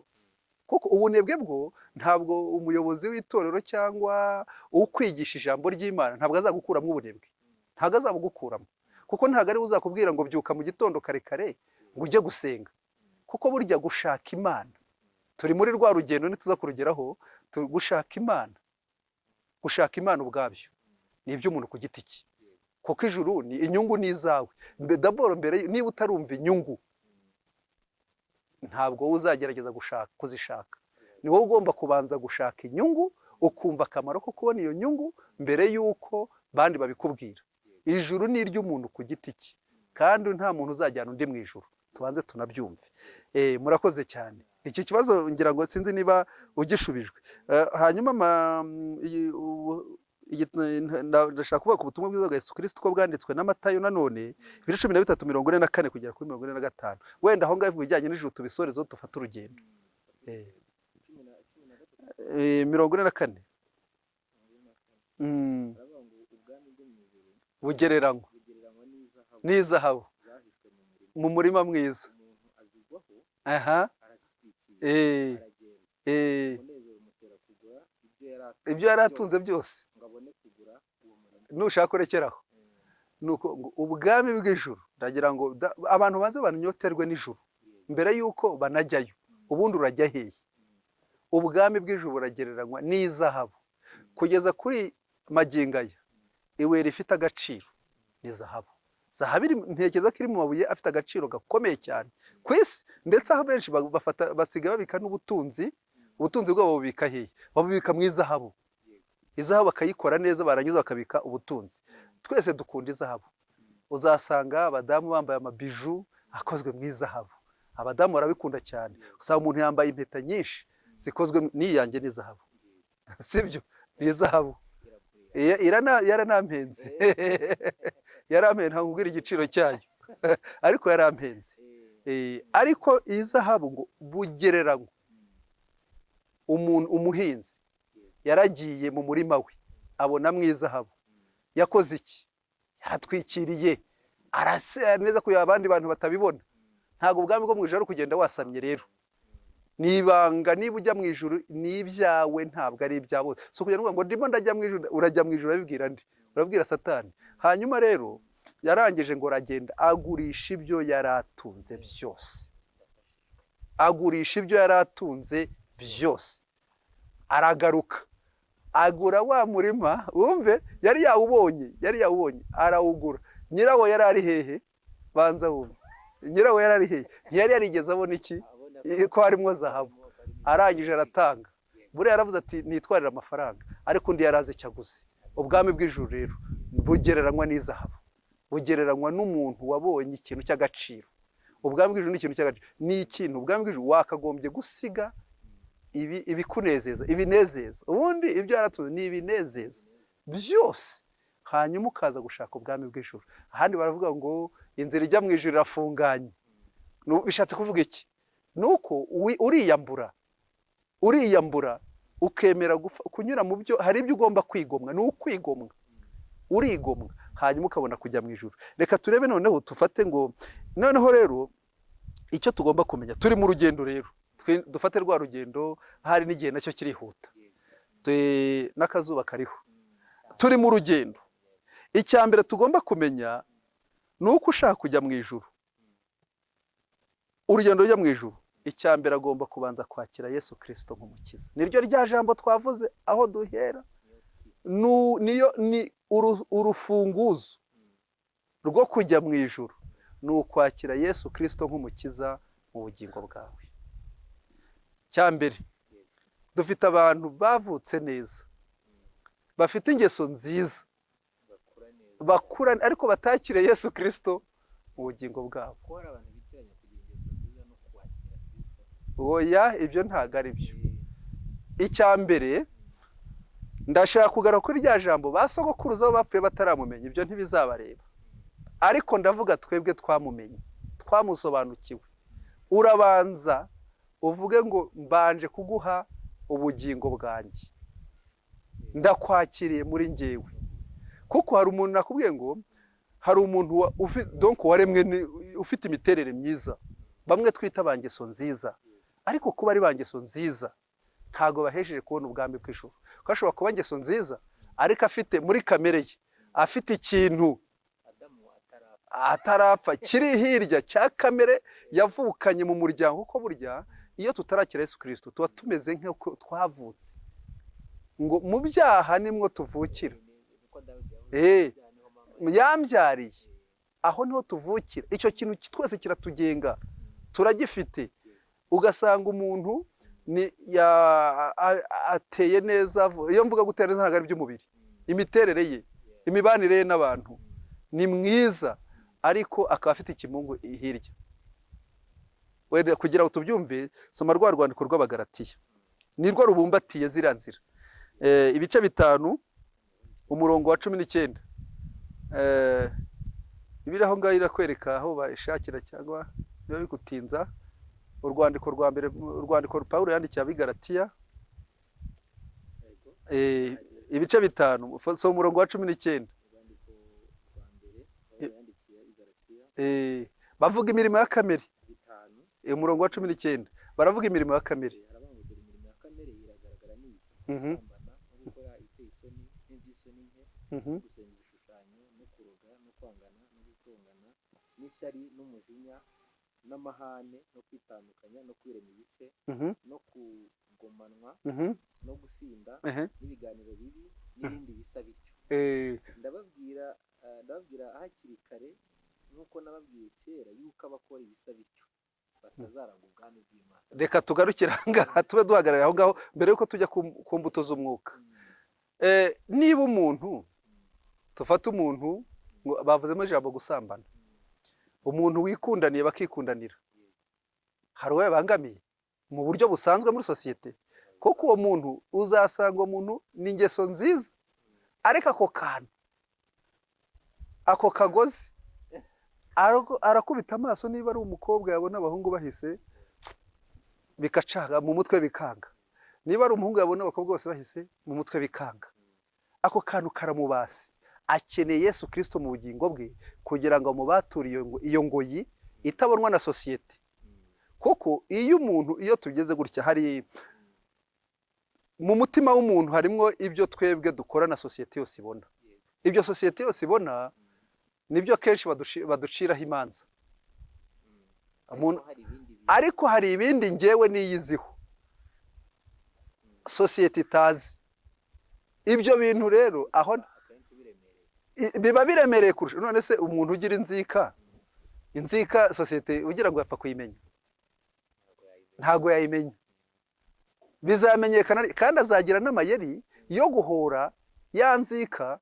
Kuko ubunebwe bwo ntabwo umuyobozi w'itorero cyangwa ukwigisha ijambo ry'Imana ntabwo azagukuramo ubunebwe, ntabwo azabugukuramo, kuko ntabwo ari we uzakubwira ngo byuka mu gitondo kare kare ngo ujye gusenga. Kuko burya gushaka Imana, turi muri rwa rugendo ntituza kurugeraho, gushaka Imana, gushaka Imana ubwabyo ni iby'umuntu ku giti cye, kuko ijuru ni inyungu ni izawe. Daboro mbere niba utarumva inyungu ntabwo wowe uzagerageza gushaka kuzishaka. Ni wowe ugomba kubanza gushaka inyungu, ukumva akamaro ko kubona iyo nyungu mbere y'uko bandi babikubwira. Ijuru ni iry'umuntu ku giti cye, kandi nta muntu uzajyana undi mu ijuru, tubanze tunabyumve. Murakoze cyane. Iki kibazo ngira ngo sinzi niba ugishubijwe. Hanyuma ndashaka kuvuga ku butumwa bwiza bwa Yesu Kristo uko bwanditswe na Matayo nanone, ibice 13 44 kugera kuri 45. Wenda aho ngaho ibijyanye n'ijuru tubisorezeho dufate urugendo. 13. 44. 44. Baravuga ngo ubwami bwo mu ijuru bugereranywa bugereranywa n'izahabu n'izahabu zahishwe mu murima, mu murima mwiza, umuntu azigwaho aha arazitwikira, aragenda, umunezero umutera kugura ibyo yari atunze ibyo yari atunze byose byose ngo abone kugura uwo murima. Nushaka urekeraho. Nuko ngo ubwami bw'ijuru, ndagira ngo abantu baze banyoterwe n'ijuru mbere y'uko banajyayo. Ubundi urajya hehe? Ubwami bw'ijuru buragereranywa n'izahabu. Kugeza kuri magingo aya, ibuye rifite agaciro ni zahabu. Zahabu ntekereza ko iri mu mabuye afite agaciro gakomeye cyane ku isi, ndetse aho benshi bafata basigaye babika n'ubutunzi, ubutunzi bwabo babubika hehe? Babubika mu izahabu. Izahabu bakayikora neza, barangiza bakabika ubutunzi. Twese dukunda izahabu. Uzasanga abadamu bambaye amabiju akozwe mu izahabu. Abadamu barabikunda cyane. Usanga umuntu yambaye impeta nyinshi zikozwe n'iyanjye n'izahabu. Sibyo? Ni izahabu. Yaranampenze. Yarampenze, ntabwo nkubwira igiciro cyayo. Ariko yarampenze. Ariko iyi zahabu ngo bugereranywa umuntu umuhinzi yaragiye mu murima we abona mu izahabu, yakoze iki? Yaratwikiriye, arasera neza kugira abandi bantu batabibona. Ntabwo ubwami bwo mu ijuru ari ukugenda wasamye rero. Ni ibanga, niba ujya mu ijuru ni ibyawe, ntabwo ari ibya bose. Si ukugira ngo ndimo ndajya mu ijuru, urajya mu ijuru urabibwira nde? Urabwira Satani. Hanyuma rero yarangije ngo aragenda agurisha ibyo yari atunze byose, agurisha ibyo yari atunze byose, aragaruka agura wa murima. Wumve, yari yawubonye, yari yawubonye, arawugura. Nyirawo yari ari hehe? Banza wumve, nyirawo yari ari hehe? Ntiyari yarigeze abona iki? Ko harimo zahabu. Arangije aratanga. Buriya yaravuze ati nitwarire amafaranga, ariko undi yari azi icyo aguze. Ubwami bw'ijuru rero bugereranywa n'izahabu, bugereranywa n'umuntu wabonye ikintu cy'agaciro. Ubwami bw'ijuru ni ikintu cy'agaciro, ni ikintu ubwami bw'ijuru wakagombye gusiga ibikunezeza, ibinezeza. Ubundi ibyo yaratunze ni ibinezeza byose, hanyuma ukaza gushaka ubwami bw'ijuru. Ahandi baravuga ngo inzira ijya mu ijuru irafunganye. Bishatse kuvuga iki? Ni uko uriyambura, uriyambura ukemera kunyura mu byo, hari ibyo ugomba kwigomwa, ni ukwigomwa, urigomwa, hanyuma ukabona kujya mu ijuru. Reka turebe noneho, tufate ngo noneho rero icyo tugomba kumenya, turi mu rugendo rero, dufate rwa rugendo, hari n'igihe nacyo kirihuta, n'akazuba kariho, turi mu rugendo. Icya mbere tugomba kumenya ni uko ushaka kujya mu ijuru, urugendo rujya mu ijuru, icya mbere agomba kubanza kwakira Yesu Kristo nk'umukiza. Niryo rya jambo twavuze aho duhera, niyo ni urufunguzo rwo kujya mu ijuru, ni ukwakira Yesu Kristo nk'umukiza mu bugingo bwawe. Cya mbere, dufite abantu bavutse neza, bafite ingeso nziza, bakura ariko batakire Yesu Kristo mu bugingo bwabo. Ko hari abantu bitiranya kugira ingeso nziza no kwakira Kristo. Oya, ibyo ntabwo ari byo. Icya mbere, ndashaka kugaruka kuri rya jambo ba sogokuruza bo bapfuye bataramumenya, ibyo ntibizabareba. Ariko ndavuga twebwe twamumenye, twamusobanukiwe. Urabanza uvuge ngo mbanje kuguha ubugingo bwanjye, ndakwakiriye muri njyewe. Kuko hari umuntu nakubwiye ngo hari umuntu donc waremwe ufite imiterere myiza, bamwe twita ba ngeso nziza, ariko kuba ari ba ngeso nziza ntago bahesheje kubona ubwami bw'ijuru. Kuko ashobora kuba ngeso nziza ariko afite muri kamere ye, afite ikintu atarapfa kiri hirya cya kamere yavukanye mu muryango. Kuko burya iyo tutarakira Yesu Kristo tuba tumeze nk'uko twavutse, ngo mu byaha nimwo tuvukira. Yambyariye aho niho tuvukira. Icyo kintu twese kiratugenga, turagifite. Ugasanga umuntu ni ateye neza. Iyo mvuga gutera neza ntabwo ari iby'umubiri, imiterere ye, imibanire ye n'abantu ni mwiza, ariko akaba afite ikimungu hirya. Wenda kugira ngo tubyumve, soma rwa rwandiko rw'Abagalatiya, nirwo rubumbatiye ziriya nzira. Ibice 5 umurongo wa 19. Ibiri aho ngaho irakwereka aho bayishakira cyangwa niba bigutinza. Urwandiko rwa mbere, urwandiko Pawulo yandikiye Abigalatiya, ibice 5, soma umurongo wa 19. Bavuga imirimo ya kamere. Umurongo wa 19 baravuga imirimo ya kamere. Gusenga ibishushanyo no kuroga no kwangana no gutongana n'ishyari n'umujinya n'amahane no kwitandukanya no kwirema ibice no kugomanwa no gusinda n'ibiganiro bibi n'ibindi bisa bityo. Ndababwira hakiri kare nk'uko nababwiye kera yuko abakora ibisa bityo batazaragwa ubwami bw'Imana. Reka tugarukire aha ngaha, tube duhagarara aho ngaho mbere yuko tujya ku mbuto z'umwuka. Niba umuntu, tufate umuntu bavuzemo ijambo gusambana, umuntu wikundaniye bakikundanira, hari uwo yabangamiye mu buryo busanzwe muri sosiyete? Kuko uwo muntu uzasanga uwo muntu ni ingeso nziza, ariko ako kantu, ako kagozi arakubita amaso. Niba ari umukobwa yabona abahungu bahise bikacaga mu mutwe bikanga, niba ari umuhungu yabona abakobwa bose bahise mu mutwe bikanga, ako kantu karamubasi. Akeneye Yesu Kristo mu bugingo bwe kugira ngo amubature iyo ngoyi itabonwa na sosiyete. Kuko iyo umuntu, iyo tugeze gutya, hari mu mutima w'umuntu harimo ibyo twebwe dukora na sosiyete yose ibona. Ibyo sosiyete yose ibona nibyo kenshi baduciraho imanza. Ariko hari ibindi ngewe niyiziho sosiyete itazi. Ibyo bintu rero aho biba biremereye kurusha. None se umuntu ugira inzika, inzika sosiyete ugira ngo yapfa kuyimenya? Ntabwo yayimenya, bizamenyekana. Kandi azagira n'amayeri yo guhora ya nzika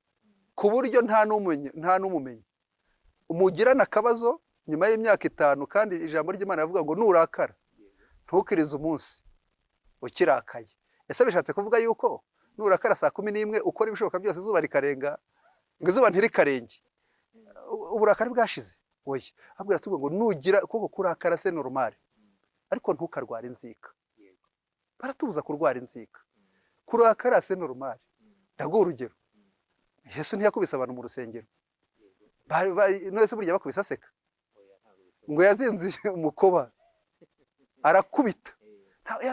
ku buryo nta n'umumenya. Umugirana akabazo nyuma y'imyaka 5, kandi ijambo ry'Imana rivuga ngo nurakara ntukirize umunsi ukirakaye. Ese bishatse kuvuga yuko nurakara saa 11 ukora ibishoboka byose izuba rikarenga, ngo izuba ntirikarenge, uburakari bwashize? Oya, abwira tuvuga ngo nugira kuko kurakara se normal, ariko ntukarwara inzika. Baratubuza kurwara inzika. Kurakara se normal. Ndaguha urugero, Yesu ntiyakubise abantu mu rusengero. None burya bakubise aseka? Ngo yazinze umukoba arakubita,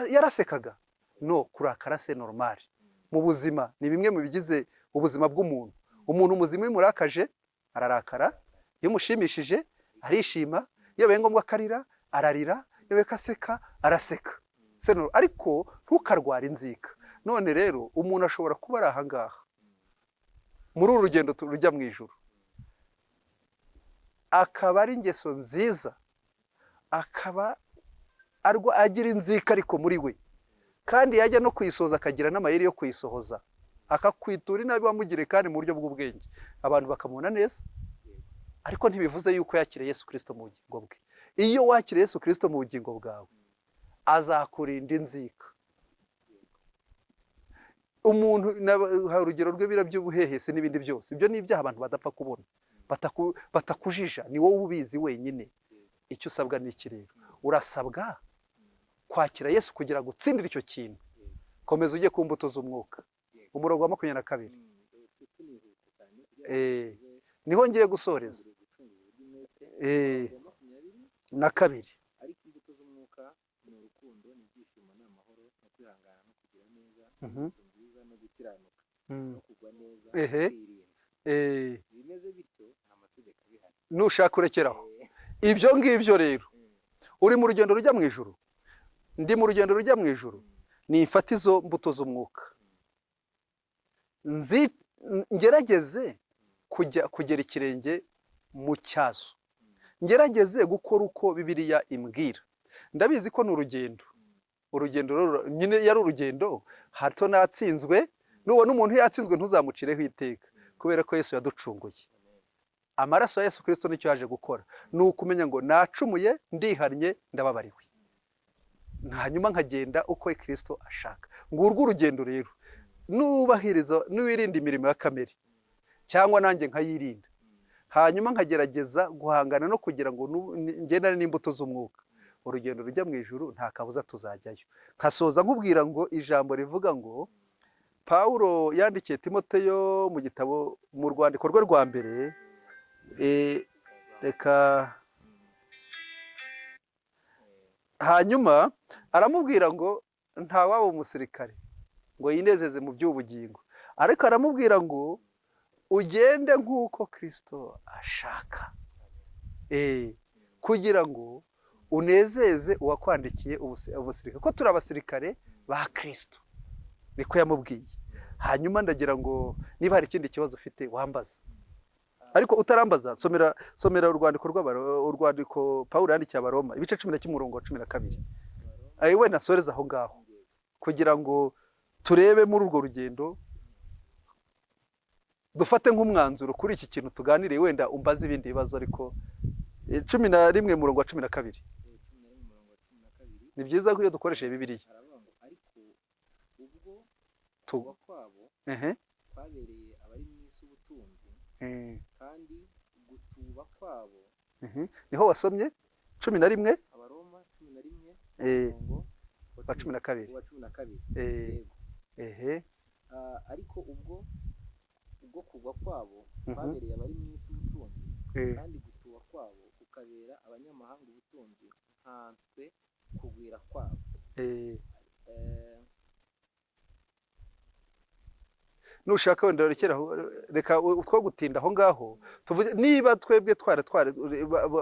yarasekaga? No, kurakara se normal mu buzima, ni bimwe mu bigize ubuzima bw'umuntu. Umuntu muzima iyo umurakaje ararakara, iyo umushimishije arishima, iyo bibaye ngombwa akarira ararira, iyo bibaye aseka araseka. Ariko ntukarwara inzika. None rero umuntu ashobora kuba ari aha ngaha muri uru rugendo rujya mu ijuru, akaba ari ingeso nziza, akaba agira inzika ariko muri we, kandi yajya no kuyisohoza akagira n'amayeri yo kuyisohoza, akakwitura inabi wamugiriye kandi mu buryo bw'ubwenge, abantu bakamubona neza. Ariko ntibivuze yuko yakiriye Yesu Kristo mu bugingo bwe. Iyo wakiriye Yesu Kristo mu bugingo bwawe, azakurinda inzika. Umuntu hari urugero rw'ibira by'ubuhehesi n'ibindi byose, ibyo ni ibyaha abantu badapfa kubona. Batakujija, ni wowe ubizi wenyine. Icyo usabwa ni iki rero? Urasabwa kwakira Yesu kugira ngo utsindire icyo kintu. Komeza ujye ku mbuto z'umwuka, umurongo wa 22. Niho ngiye gusoreza. Na kabiri. Ariko imbuto z'umwuka ni urukundo, ni ibyishimo, ni amahoro, no kwihangana, no kugira neza, ingeso nziza, no gukiranuka, no kugwa neza, kwirinda. Bimeze bityo nta mategeko abihana. Nushaka urekeraho ibyo ngibyo rero. Uri mu rugendo rujya mu ijuru, ndi mu rugendo rujya mu ijuru, ni ifatizo mbuto z'umwuka. Ngerageze kujya kugera ikirenge mu cyazo, ngerageze gukora uko Bibiliya imbwira. Ndabizi ko ni urugendo, urugendo nyine yari urugendo, hato natsinzwe. Nubona umuntu yatsinzwe ntuzamucireho iteka, kubera ko Yesu yaducunguye. Amaraso ya Yesu Kristo nicyo yaje gukora, ni ukumenya ngo nacumuye, ndihannye, ndababariwe, hanyuma nkagenda uko Kristo ashaka. Ngurwo urugendo rero. Nubahiriza, nuwirinda imirimo ya kamere, cyangwa nanjye nkayirinda, hanyuma nkagerageza guhangana no kugira ngo ngendane n'imbuto z'umwuka, urugendo rujya mu ijuru nta kabuza tuzajyayo. Nkasoza nkubwira ngo ijambo rivuga ngo Pawulo yandikiye Timoteyo mu gitabo, mu rwandiko rwe rwa mbere, reka hanyuma aramubwira ngo ntawaba umusirikare ngo yinezeze mu by'ubugingo, ariko aramubwira ngo ugende nk'uko Kristo ashaka, kugira ngo unezeze uwakwandikiye ubusirikare, ko turi abasirikare ba Kristo, niko yamubwiye. Hanyuma ndagira ngo niba hari ikindi kibazo ufite wambaza, ariko utarambaza somera urwandiko urwandiko Pawulo yandikiye Abaroma ibice 11 umurongo wa 12. Wenda nasoreza aho ngaho kugira ngo turebe muri urwo rugendo, dufate nk'umwanzuro kuri iki kintu tuganiriye. Wenda umbaze ibindi bibazo, ariko 11 umurongo wa 12. Ni byiza ko iyo dukoresheje Bibiliya. Ariko ubwo kugwa kwabo kwabereye abari mu isi ubutunzi, kandi gutuba kwabo. Niho wasomye 11? Abaroma 11 wa 12. Wa 12. Ariko ubwo kugwa kwabo kwabereye abari mu isi ubutunzi, kandi gutuba kwabo kukabera abanyamahanga ubutunzi, nkanswe kugwira kwabo. Nushaka wenda rekeraho, reka two gutinda aho ngaho. Tuvuge niba twebwe twara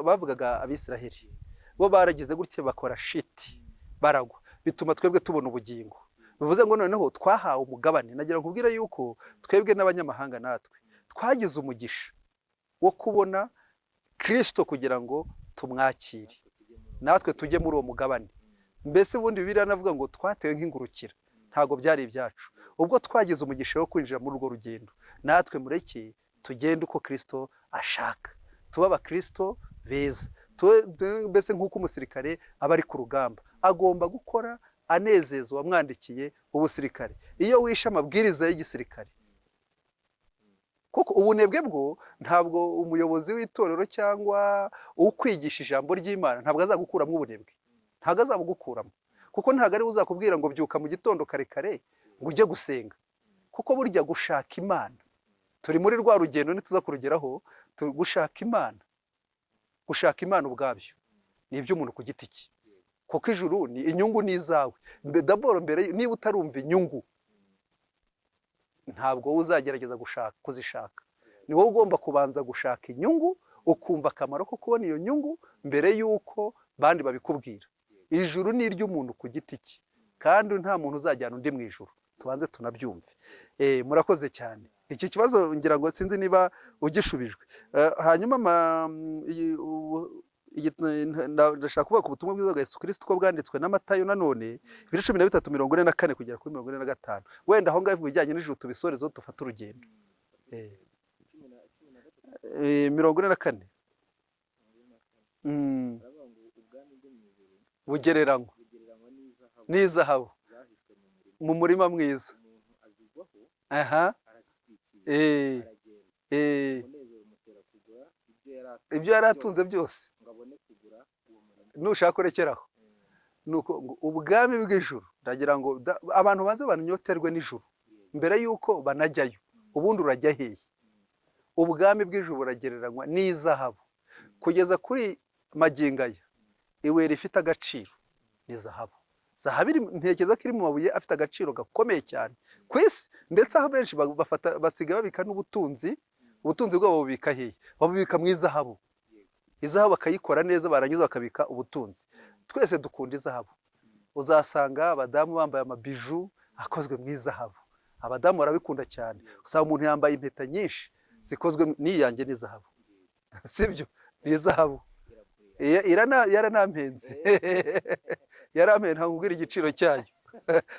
bavugaga Abisiraheli, bo baragize gutya bakora shiti baragwa, bituma twebwe tubona ubugingo. Bivuze ngo noneho twahawe umugabane. Nagira nkubwire yuko twebwe n'abanyamahanga natwe twagize umugisha wo kubona Kristo kugira ngo tumwakire, natwe tujye muri uwo mugabane. Mbese ubundi Bibiliya navuga ngo twatewe nk'ingurukira, ntabwo byari ibyacu. Ubwo twagize umugisha wo kwinjira muri urwo rugendo, natwe mureke tugende uko Kristo ashaka, tuba abakristo beza. Mbese nk'uko umusirikare aba ari ku rugamba, agomba gukora anezeza uwamwandikiye ubusirikare. Iyo wishe amabwiriza y'igisirikare, kuko ubunebwe bwo ntabwo umuyobozi w'itorero cyangwa ukwigisha ijambo ry'Imana ntabwo azagukuramo ubunebwe, ntabwo azabugukuramo, kuko ntabwo ari we uzakubwira ngo byuka mu gitondo kare kare ngo ujye gusenga. Kuko burya gushaka Imana, turi muri rwa rugendo ntituza kurugeraho, gushaka Imana, gushaka Imana ubwabyo ni iby'umuntu ku giti cye, kuko ijuru ni inyungu ni izawe. Daboro mbere niba utarumva inyungu, ntabwo uzagerageza gushaka kuzishaka. Ni wowe ugomba kubanza gushaka inyungu, ukumva akamaro ko kubona iyo nyungu mbere y'uko bandi babikubwira. Ijuru ni iry'umuntu ku giti cye, kandi nta muntu uzajyana undi mu ijuru. Tubanze tunabyumve. Murakoze cyane. Iki kibazo ngira ngo sinzi niba ugishubijwe. Hanyuma ndashaka kuvuga ku butumwa bwiza bwa Yesu Kristo uko bwanditswe na Matayo nanone ibice 13 44 kugera kuri 45. Wenda aho ngaho ibijyanye n'ijuru tubisorezo dufate urugendo. 44. Bugereranywa n'izahabu mu murima mwiza, aha, Ibyo yari atunze byose nushaka urekeraho. Nuko ubwami bw'ijuru, ndagira ngo abantu baze banyoterwe n'ijuru mbere yuko banajyayo. Ubundi urajya hehe? Ubwami bw'ijuru buragereranywa n'izahabu. Kugeza kuri magingo aya, ibuye rifite agaciro ni zahabu. Zahabu ntekereza ko iri mu mabuye afite agaciro gakomeye cyane ku isi, ndetse aho benshi bafata basigaye babika n'ubutunzi, ubutunzi bwabo bubika hehe? Babubika mu izahabu. Izahabu bakayikora neza, barangiza bakabika ubutunzi. Twese dukunda izahabu. Uzasanga abadamu bambaye amabiju akozwe mu izahabu. Abadamu barabikunda cyane. Usanga umuntu yambaye impeta nyinshi zikozwe n'iyanjye n'izahabu, sibyo? Ni izahabu. Yaranampenze, yarampenze, ntabwo nkubwira igiciro cyayo,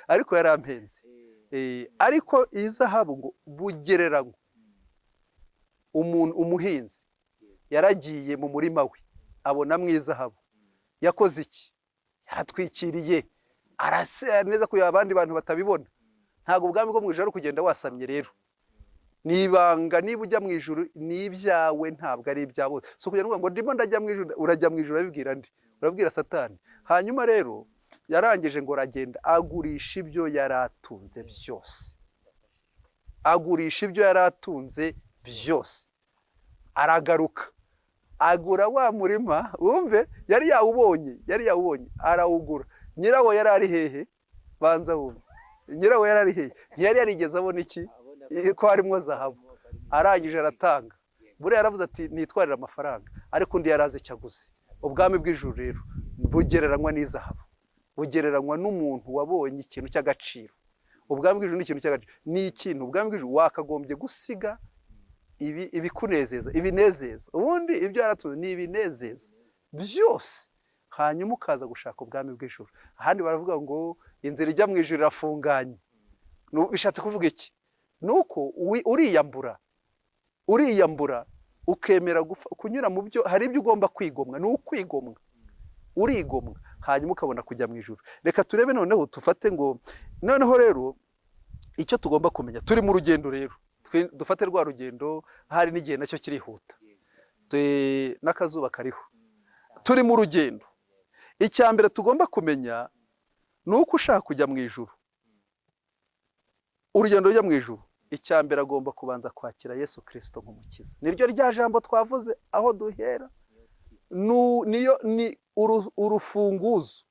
ariko yarampenze. Ariko iyi zahabu ngo bugereranywa umuntu, umuhinzi yaragiye mu murima we abonamo izahabu. Yakoze iki? Yaratwikiriye, arasera neza kugira abandi bantu batabibona. Ntabwo ubwami bwo mu ijuru ari kugenda wasamye rero. Ni ibanga, niba ujya mu ijuru ni ibyawe, ntabwo ari ibya bose. Si ukugira ngo ndimo ndajya mu ijuru, urajya mu ijuru urabibwira nde? Urabwira Satani. Hanyuma rero yarangije ngo aragenda agurisha ibyo yari atunze byose, agurisha ibyo yari atunze byose, aragaruka agura wa murima. Wumve, yari yawubonye, yari yawubonye, arawugura. Nyirawo yari ari hehe? Banza wumve, nyirawo yari ari hehe? Ntiyari yarigeze abona iki ko harimo zahabu. Arangije aratanga. Buriya yaravuze ati nitwarire amafaranga, ariko undi yari azi icyo aguze. Ubwami bw'ijuru rero bugereranywa n'izahabu, bugereranywa n'umuntu wabonye ikintu cy'agaciro. Ubwami bw'ijuru ni ikintu cy'agaciro, ni ikintu ubwami bw'ijuru wakagombye gusiga ibikunezeza, ibinezeza. Ubundi ibyo yaratunze ni ibinezeza byose, hanyuma ukaza gushaka ubwami bw'ijuru. Ahandi baravuga ngo inzira ijya mu ijuru irafunganye. Bishatse kuvuga iki? Ni uko uriyambura, uriyambura ukemera kunyura mu byo, hari ibyo ugomba kwigomwa, ni ukwigomwa, urigomwa, hanyuma ukabona kujya mu ijuru. Reka turebe noneho, tufate ngo noneho rero icyo tugomba kumenya, turi mu rugendo rero, dufate rwa rugendo, hari n'igihe nacyo kirihuta, n'akazuba kariho, turi mu rugendo. Icya mbere tugomba kumenya ni uko ushaka kujya mu ijuru, urugendo rujya mu ijuru, icya mbere agomba kubanza kwakira Yesu Kristo nk'umukiza. Niryo rya jambo twavuze aho duhera, niyo ni urufunguzo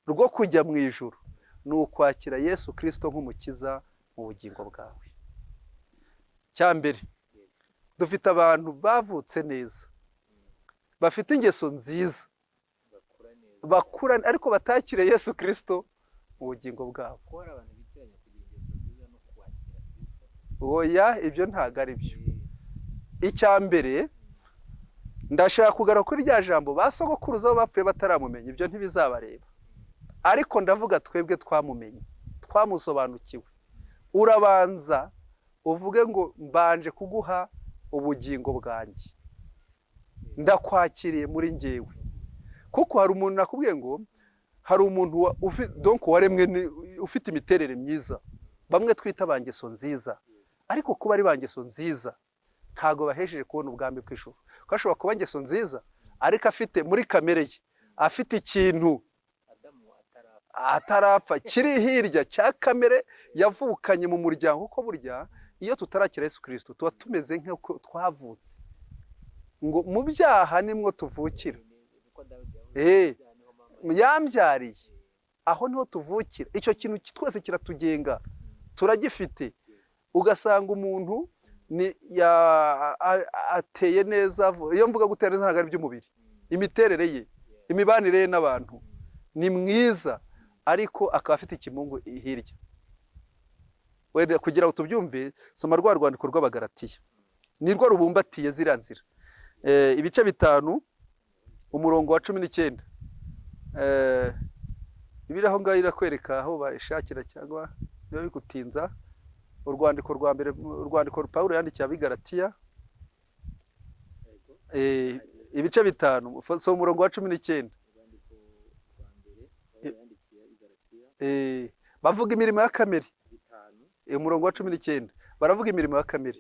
rwo kujya mu ijuru, ni ukwakira Yesu Kristo nk'umukiza mu bugingo bwawe. Cya mbere, dufite abantu bavutse neza, bafite ingeso nziza, bakura ariko batakire Yesu Kristo mu bugingo bwabo. Oya, ibyo ntabwo ari byo. Icya mbere ndashaka kugaruka kuri rya jambo ba sogokuruza bo bapfuye bataramumenya, ibyo ntibizabareba. Ariko ndavuga twebwe twamumenye, twamusobanukiwe. Urabanza uvuge ngo mbanje kuguha ubugingo bwanjye, ndakwakiriye muri njyewe. Kuko hari umuntu nakubwiye ngo hari umuntu donc waremwe ufite imiterere myiza, bamwe twita ba ngeso nziza, ariko kuba ari ba ngeso nziza ntabwo bahesheje kubona ubwami bw'ijuru. Kuko ashobora kuba ingeso nziza ariko afite muri kamere ye, afite ikintu atarapfa kiri hirya cya kamere yavukanye mu muryango. Kuko burya iyo tutarakira Yesu Kristo tuba tumeze nk'uko twavutse, ngo mu byaha nimwo tuvukira. Yambyariye, aho niho tuvukira. Icyo kintu twese kiratugenga, turagifite. Ugasanga umuntu ni ateye neza. Iyo mvuga gutera neza ntabwo ari iby'umubiri, imiterere ye, imibanire ye n'abantu ni mwiza, ariko akaba afite ikimungu hirya. Wenda kugira ngo tubyumve, soma rwa rwandiko rw'Abagalatiya, nirwo rubumbatiye ziriya nzira. Ibice 5 umurongo wa 19. Ibiri aho ngaho irakwereka aho bayishakira cyangwa niba bigutinza. Urwandiko rwa mbere, urwandiko Pawulo yandikiye Abigalatiya, ibice 5, soma umurongo wa 19. Bavuga imirimo ya kamere. Umurongo wa 19 baravuga imirimo ya kamere.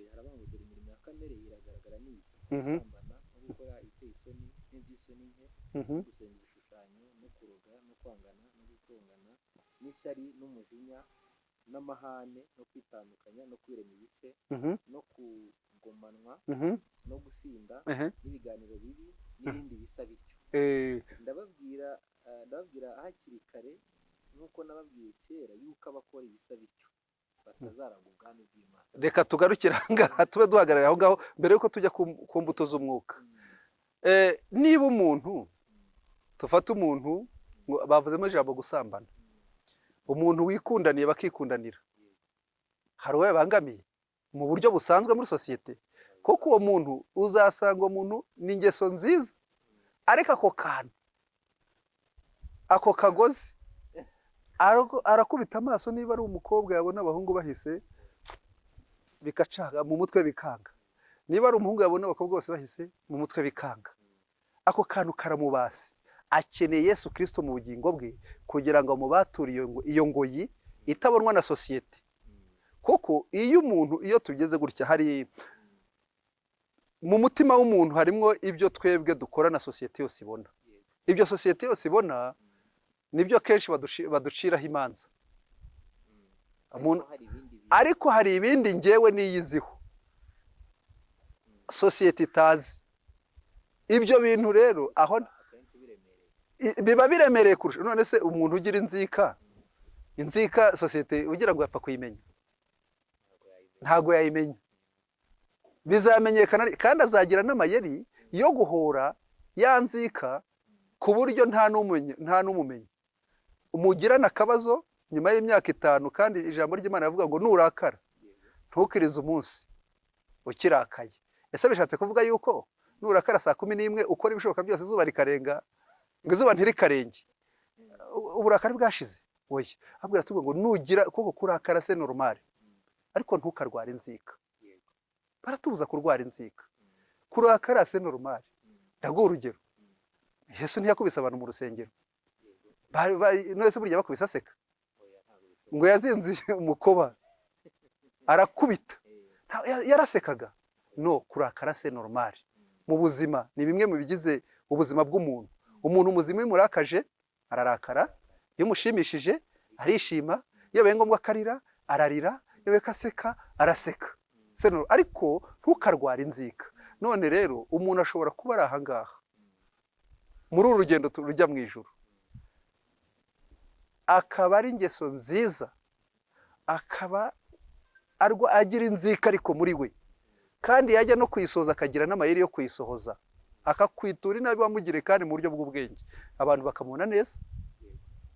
Mhm. Gusenga ibishushanyo no kuroga no kwangana no gutongana n'ishyari n'umujinya n'amahane no kwitandukanya no kwirema ibice no kugomanwa no gusinda n'ibiganiro bibi n'ibindi bisa bityo. Ndababwira hakiri kare nk'uko nababwiye kera yuko abakora ibisa bityo batazaragwa ubwami bw'Imana. Reka tugarukire aha ngaha, tube duhagarara aho ngaho mbere y'uko tujya ku mbuto z'umwuka. Niba umuntu, tufate umuntu ngo bavuzemo ijambo gusambana, umuntu wikundaniye bakikundanira, hari uwo yabangamiye mu buryo busanzwe muri sosiyete? Kuko uwo muntu uzasanga uwo muntu ni ingeso nziza, ariko ako kantu, ako kagozi arakubita amaso, niba ari umukobwa yabona abahungu bahise bigacanga mu mutwe bikanga, niba ari umuhungu yabona abakobwa bose bahise mu mutwe bikanga, ako kantu karamubase. Akeneye Yesu Kirisito mu bugingo bwe kugira ngo amubature iyo ngoyi itabonwa na sosiyete. Kuko iyo umuntu, iyo tugeze gutya, hari mu mutima w'umuntu harimo ibyo twebwe dukora na sosiyete yose ibona. Ibyo sosiyete yose ibona nibyo kenshi baduciraho imanza. Ariko hari ibindi bintu. Ariko hari ibindi ngewe niyiziho sosiyete itazi. Ibyo bintu rero aho akenshi biremereye. Biba biremereye kurusha. None se umuntu ugira inzika, inzika sosiyete ugira ngo yapfa kuyimenya? Ntabwo yayimenya. Ntabwo yayimenya, bizamenyekana, kandi azagira n'amayeri yo guhora ya nzika ku buryo nta n'umumenyi umugirana akabazo nyuma y'imyaka 5. Kandi ijambo ry'Imana rivuga ngo nurakara ntukirize umunsi ukirakaye. Ese bishatse kuvuga yuko nurakara saa 11 ukora ibishoboka byose izuba rikarenga, ngo izuba ntirikarenge uburakari bwashize? Oya, ahubwo iratubwira ngo nugira kuko kurakara c'est normal, ariko ntukarware inzika. Baratubuza kurwara inzika. Kurakara c'est normal. Ndaguha urugero, Yesu ntiyakubise abantu mu rusengero? None se burya bakubise aseka? Oya, ntabwo bishoboka. Ngo yazinze umukoba arakubita. Yarasekaga? No kurakara c'est normal mu buzima, ni bimwe mu bigize ubuzima bw'umuntu. Umuntu muzima iyo umurakaje ararakara, iyo umushimishije arishima, iyo bibaye ngombwa akarira ararira, iyo bibaye ko aseka araseka. C'est normal. Ariko ntukarware inzika. None rero umuntu ashobora kuba ari aha ngaha muri uru rugendo rujya mu ijuru, akaba ari ingeso nziza, akaba agira inzika ariko muri we, kandi yajya no kuyisohoza akagira n'amayeri yo kuyisohoza, akakwitura inabi wamugiriye kandi mu buryo bw'ubwenge, abantu bakamubona neza,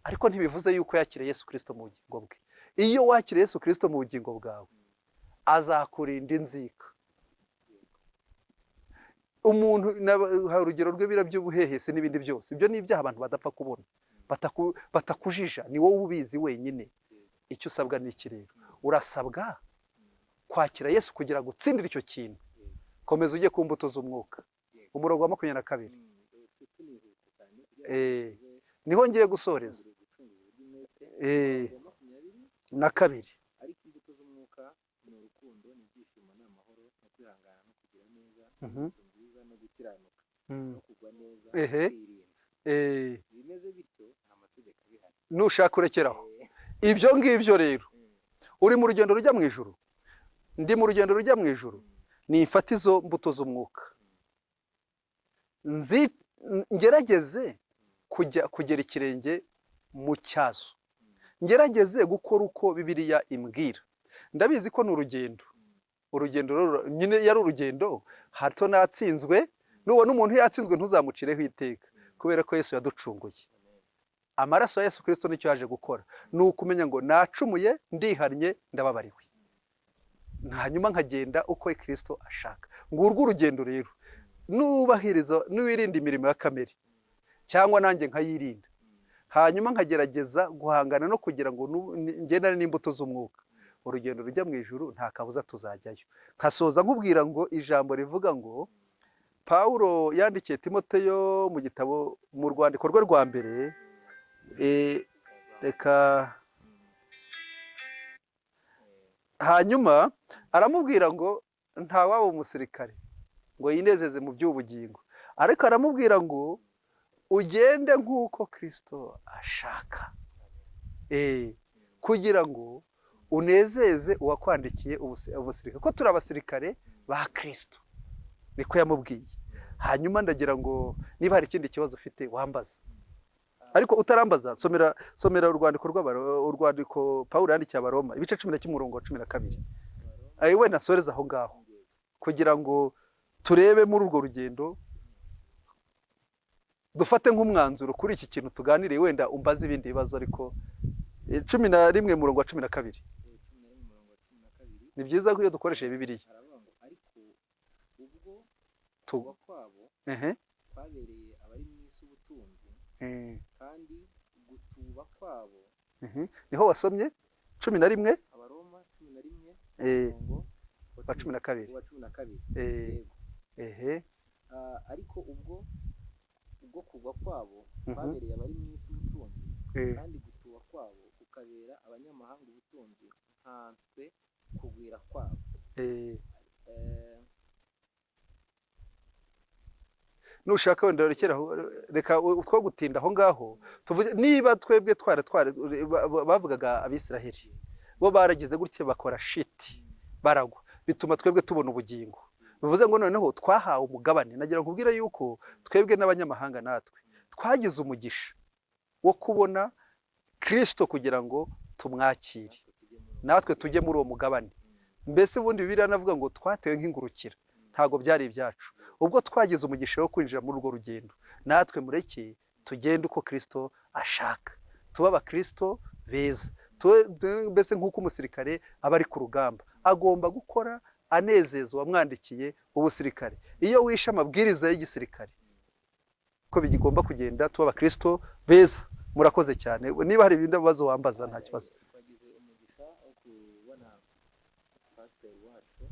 ariko ntibivuze yuko yakiriye Yesu Kirisito mu bugingo bwe. Iyo wakiriye Yesu Kirisito mu bugingo bwawe, azakurinda inzika. Umuntu hari urugero rw'ibira by'ubuhehesi n'ibindi byose, ibyo ni ibyaha abantu badapfa kubona, batakujija, ni wowe ubizi wenyine. Icyo usabwa ni iki rero? Urasabwa kwakira Yesu kugira ngo utsindire icyo kintu. Komeza ujye ku mbuto z'umwuka, umurongo wa 22. Tunihuta cyane kugira ngo tuze Niho ngiye gusoreza. Gucunguza uburyo umwete. Umurongo wa 22. Ariko imbuto z'umwuka ni urukundo, ni ibyishimo, ni amahoro, no kwihangana, no kugira neza, ingeso nziza, no gukiranuka, no kugwa neza, no kwirinda. Ibimeze bityo nta mategeko abihana. Nushaka urekeraho. Ibyo ngibyo rero, uri mu rugendo rujya mu ijuru, ndi mu rugendo rujya mu ijuru, ni ifatizo mbuto z'umwuka. Ngerageze kujya kugera ikirenge mu cyazo, ngerageze gukora uko Bibiliya imbwira. Ndabizi ko ni urugendo, urugendo rero nyine yari urugendo, hato natsinzwe. Nubona umuntu yatsinzwe ntuzamucireho iteka, kubera ko Yesu yaducunguye. Amaraso ya Yesu Kirisito nicyo yaje gukora, ni ukumenya ngo nacumuye, ndihannye, ndababariwe, hanyuma nkagenda uko Kirisito ashaka. Ngurwo urugendo rero. Nubahiriza, nuwirinda imirimo ya kamere, cyangwa nanjye nkayirinda, hanyuma nkagerageza guhangana no kugira ngo ngendane n'imbuto z'umwuka, urugendo rujya mu ijuru nta kabuza tuzajyayo. Nkasoza nkubwira ngo ijambo rivuga ngo Pawulo yandikiye Timoteyo mu gitabo, mu rwandiko rwe rwa mbere, reka hanyuma aramubwira ngo ntawaba umusirikare ngo yinezeze mu by'ubugingo, ariko aramubwira ngo Ugende nk'uko Kristo ashaka, kugira ngo unezeze uwakwandikiye ubusirikare, ko turi abasirikare ba Kristo, niko yamubwiye. Hanyuma ndagira ngo niba hari ikindi kibazo ufite wambaza, ariko utarambaza somera urwandiko urwandiko Pawulo yandikiye Abaroma ibice 11 umurongo wa 12. Wenda nsoreze aho ngaho kugira ngo turebe muri urwo rugendo, dufate nk'umwanzuro kuri iki kintu tuganiriye. Wenda umbaze ibindi bibazo, ariko 11 umurongo wa 12. 11 umurongo wa 12. Ni byiza ko iyo dukoresheje Bibiliya. Haravuga ngo ariko ubwo kugwa kwabo kwabereye abari mu isi ubutunzi, kandi gutuba kwabo. Niho wasomye 11? Abaroma 11 umurongo wa 12. Wa 12. Yego. Ariko ubwo kugwa kwabo kwabereye abari mu isi ubutunzi, kandi gutuba kwabo kukabera abanyamahanga ubutunzi, nkanswe kugwira kwabo. Nushaka wenda rekera aho, reka two gutinda aho ngaho, tuvuge niba twebwe twara bavugaga Abisiraheli bo baragize gutya bakora shiti baragwa, bituma twebwe tubona ubugingo. Bivuze ngo noneho twahawe umugabane. Nagira ngo nkubwire yuko twebwe n'abanyamahanga natwe twagize umugisha wo kubona Kristo kugira ngo tumwakire, natwe tujye muri uwo mugabane. Mbese ubundi Bibiliya navuga ngo twatewe nk'ingurukira, ntabwo byari ibyacu. Ubwo twagize umugisha wo kwinjira muri urwo rugendo, natwe mureke tugende uko Kristo ashaka, tube abakristo beza, mbese nk'uko umusirikare aba ari ku rugamba agomba gukora anezeza uwamwandikiye ubusirikare. Iyo wishe amabwiriza y'igisirikare ko bigomba kugenda, tuba abakristo beza. Murakoze cyane. Niba hari ibindi bibazo wambaza nta kibazo. Twagize umugisha wo kubona pasiteri wacu.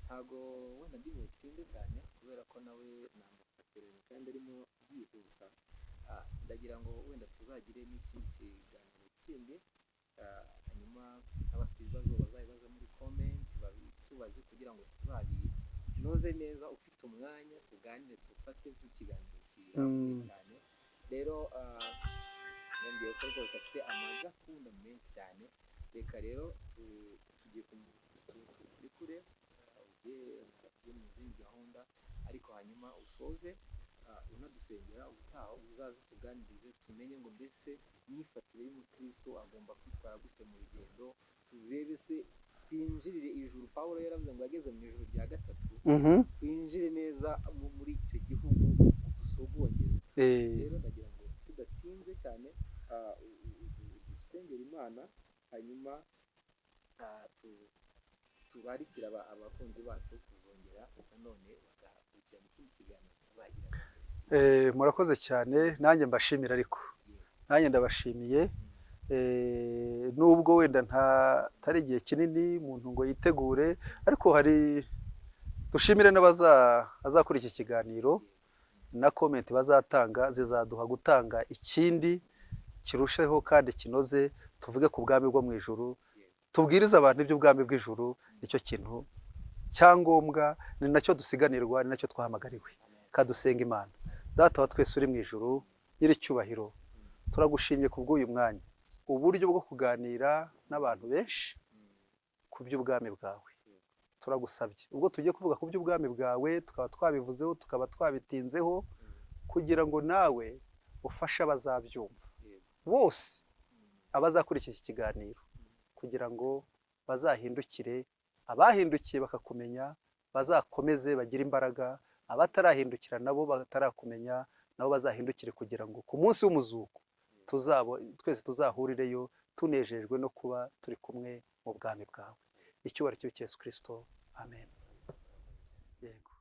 Ntago wenda ndi butinde cyane kubera ko nawe namufatiranye kandi arimo yihuta. Ndagira ngo wenda tuzagire n'ikindi kiganiro kindi, hanyuma abafite ibibazo bazabibaza muri comment, babitubaze kugira ngo tuzabinoze neza. Ufite umwanya tuganire, dufate nk'ikiganiro kirambuye cyane. Rero yambwiye ko rwose afite amagakunda menshi cyane. Reka rero tugiye turekure ujye mu zindi gahunda, ariko hanyuma usoze unadusengera. Ubutaha uzaze tuganirize, tumenye ngo mbese imyifatire y'umukristo agomba kwitwara gute mu rugendo, turebe se twinjirire ijuru. Pawulo yaravuze ngo yageze mu ijuru rya gatatu. Twinjire neza muri icyo gihugu dusogongeze. Rero ndagira ngo tudatinze cyane, dusengere Imana, hanyuma turarikire abakunzi bacu kuzongera nanone bagakurikirana ikindi kiganiro tuzagira. Murakoze cyane, nanjye mbashimira, ariko nanjye ndabashimiye. Nubwo wenda ntari igihe kinini umuntu ngo yitegure, ariko hari dushimire n'abazakora iki kiganiro na comment bazatanga zizaduha gutanga ikindi kirusheho kandi kinoze, tuvuge ku bwami bwo mu ijuru, tubwirize abantu iby'ubwami bw'ijuru. Nicyo kintu cyangombwa, ni nacyo dusiganirwa, ni nacyo twahamagariwe. Kadusenga Imana. Data wa twese uri mu ijuru, nyiricyubahiro, turagushimye ku bw'uyu mwanya, uburyo bwo kuganira n'abantu benshi ku by'ubwami bwawe. Turagusabye ubwo tugiye kuvuga ku by'ubwami bwawe, tukaba twabivuzeho, tukaba twabitinzeho, kugira ngo nawe ufashe abazabyumva bose, abazakurikira iki kiganiro, kugira ngo bazahindukire. Abahindukiye bakakumenya bazakomeze bagire imbaraga, abatarahindukira nabo batarakumenya nabo bazahindukire, kugira ngo ku munsi w'umuzuko twese tuzahurireyo tunejejwe no kuba turi kumwe mu bwami bwawe. Icyubahiro cya Yesu Kristo. Amen. Yego.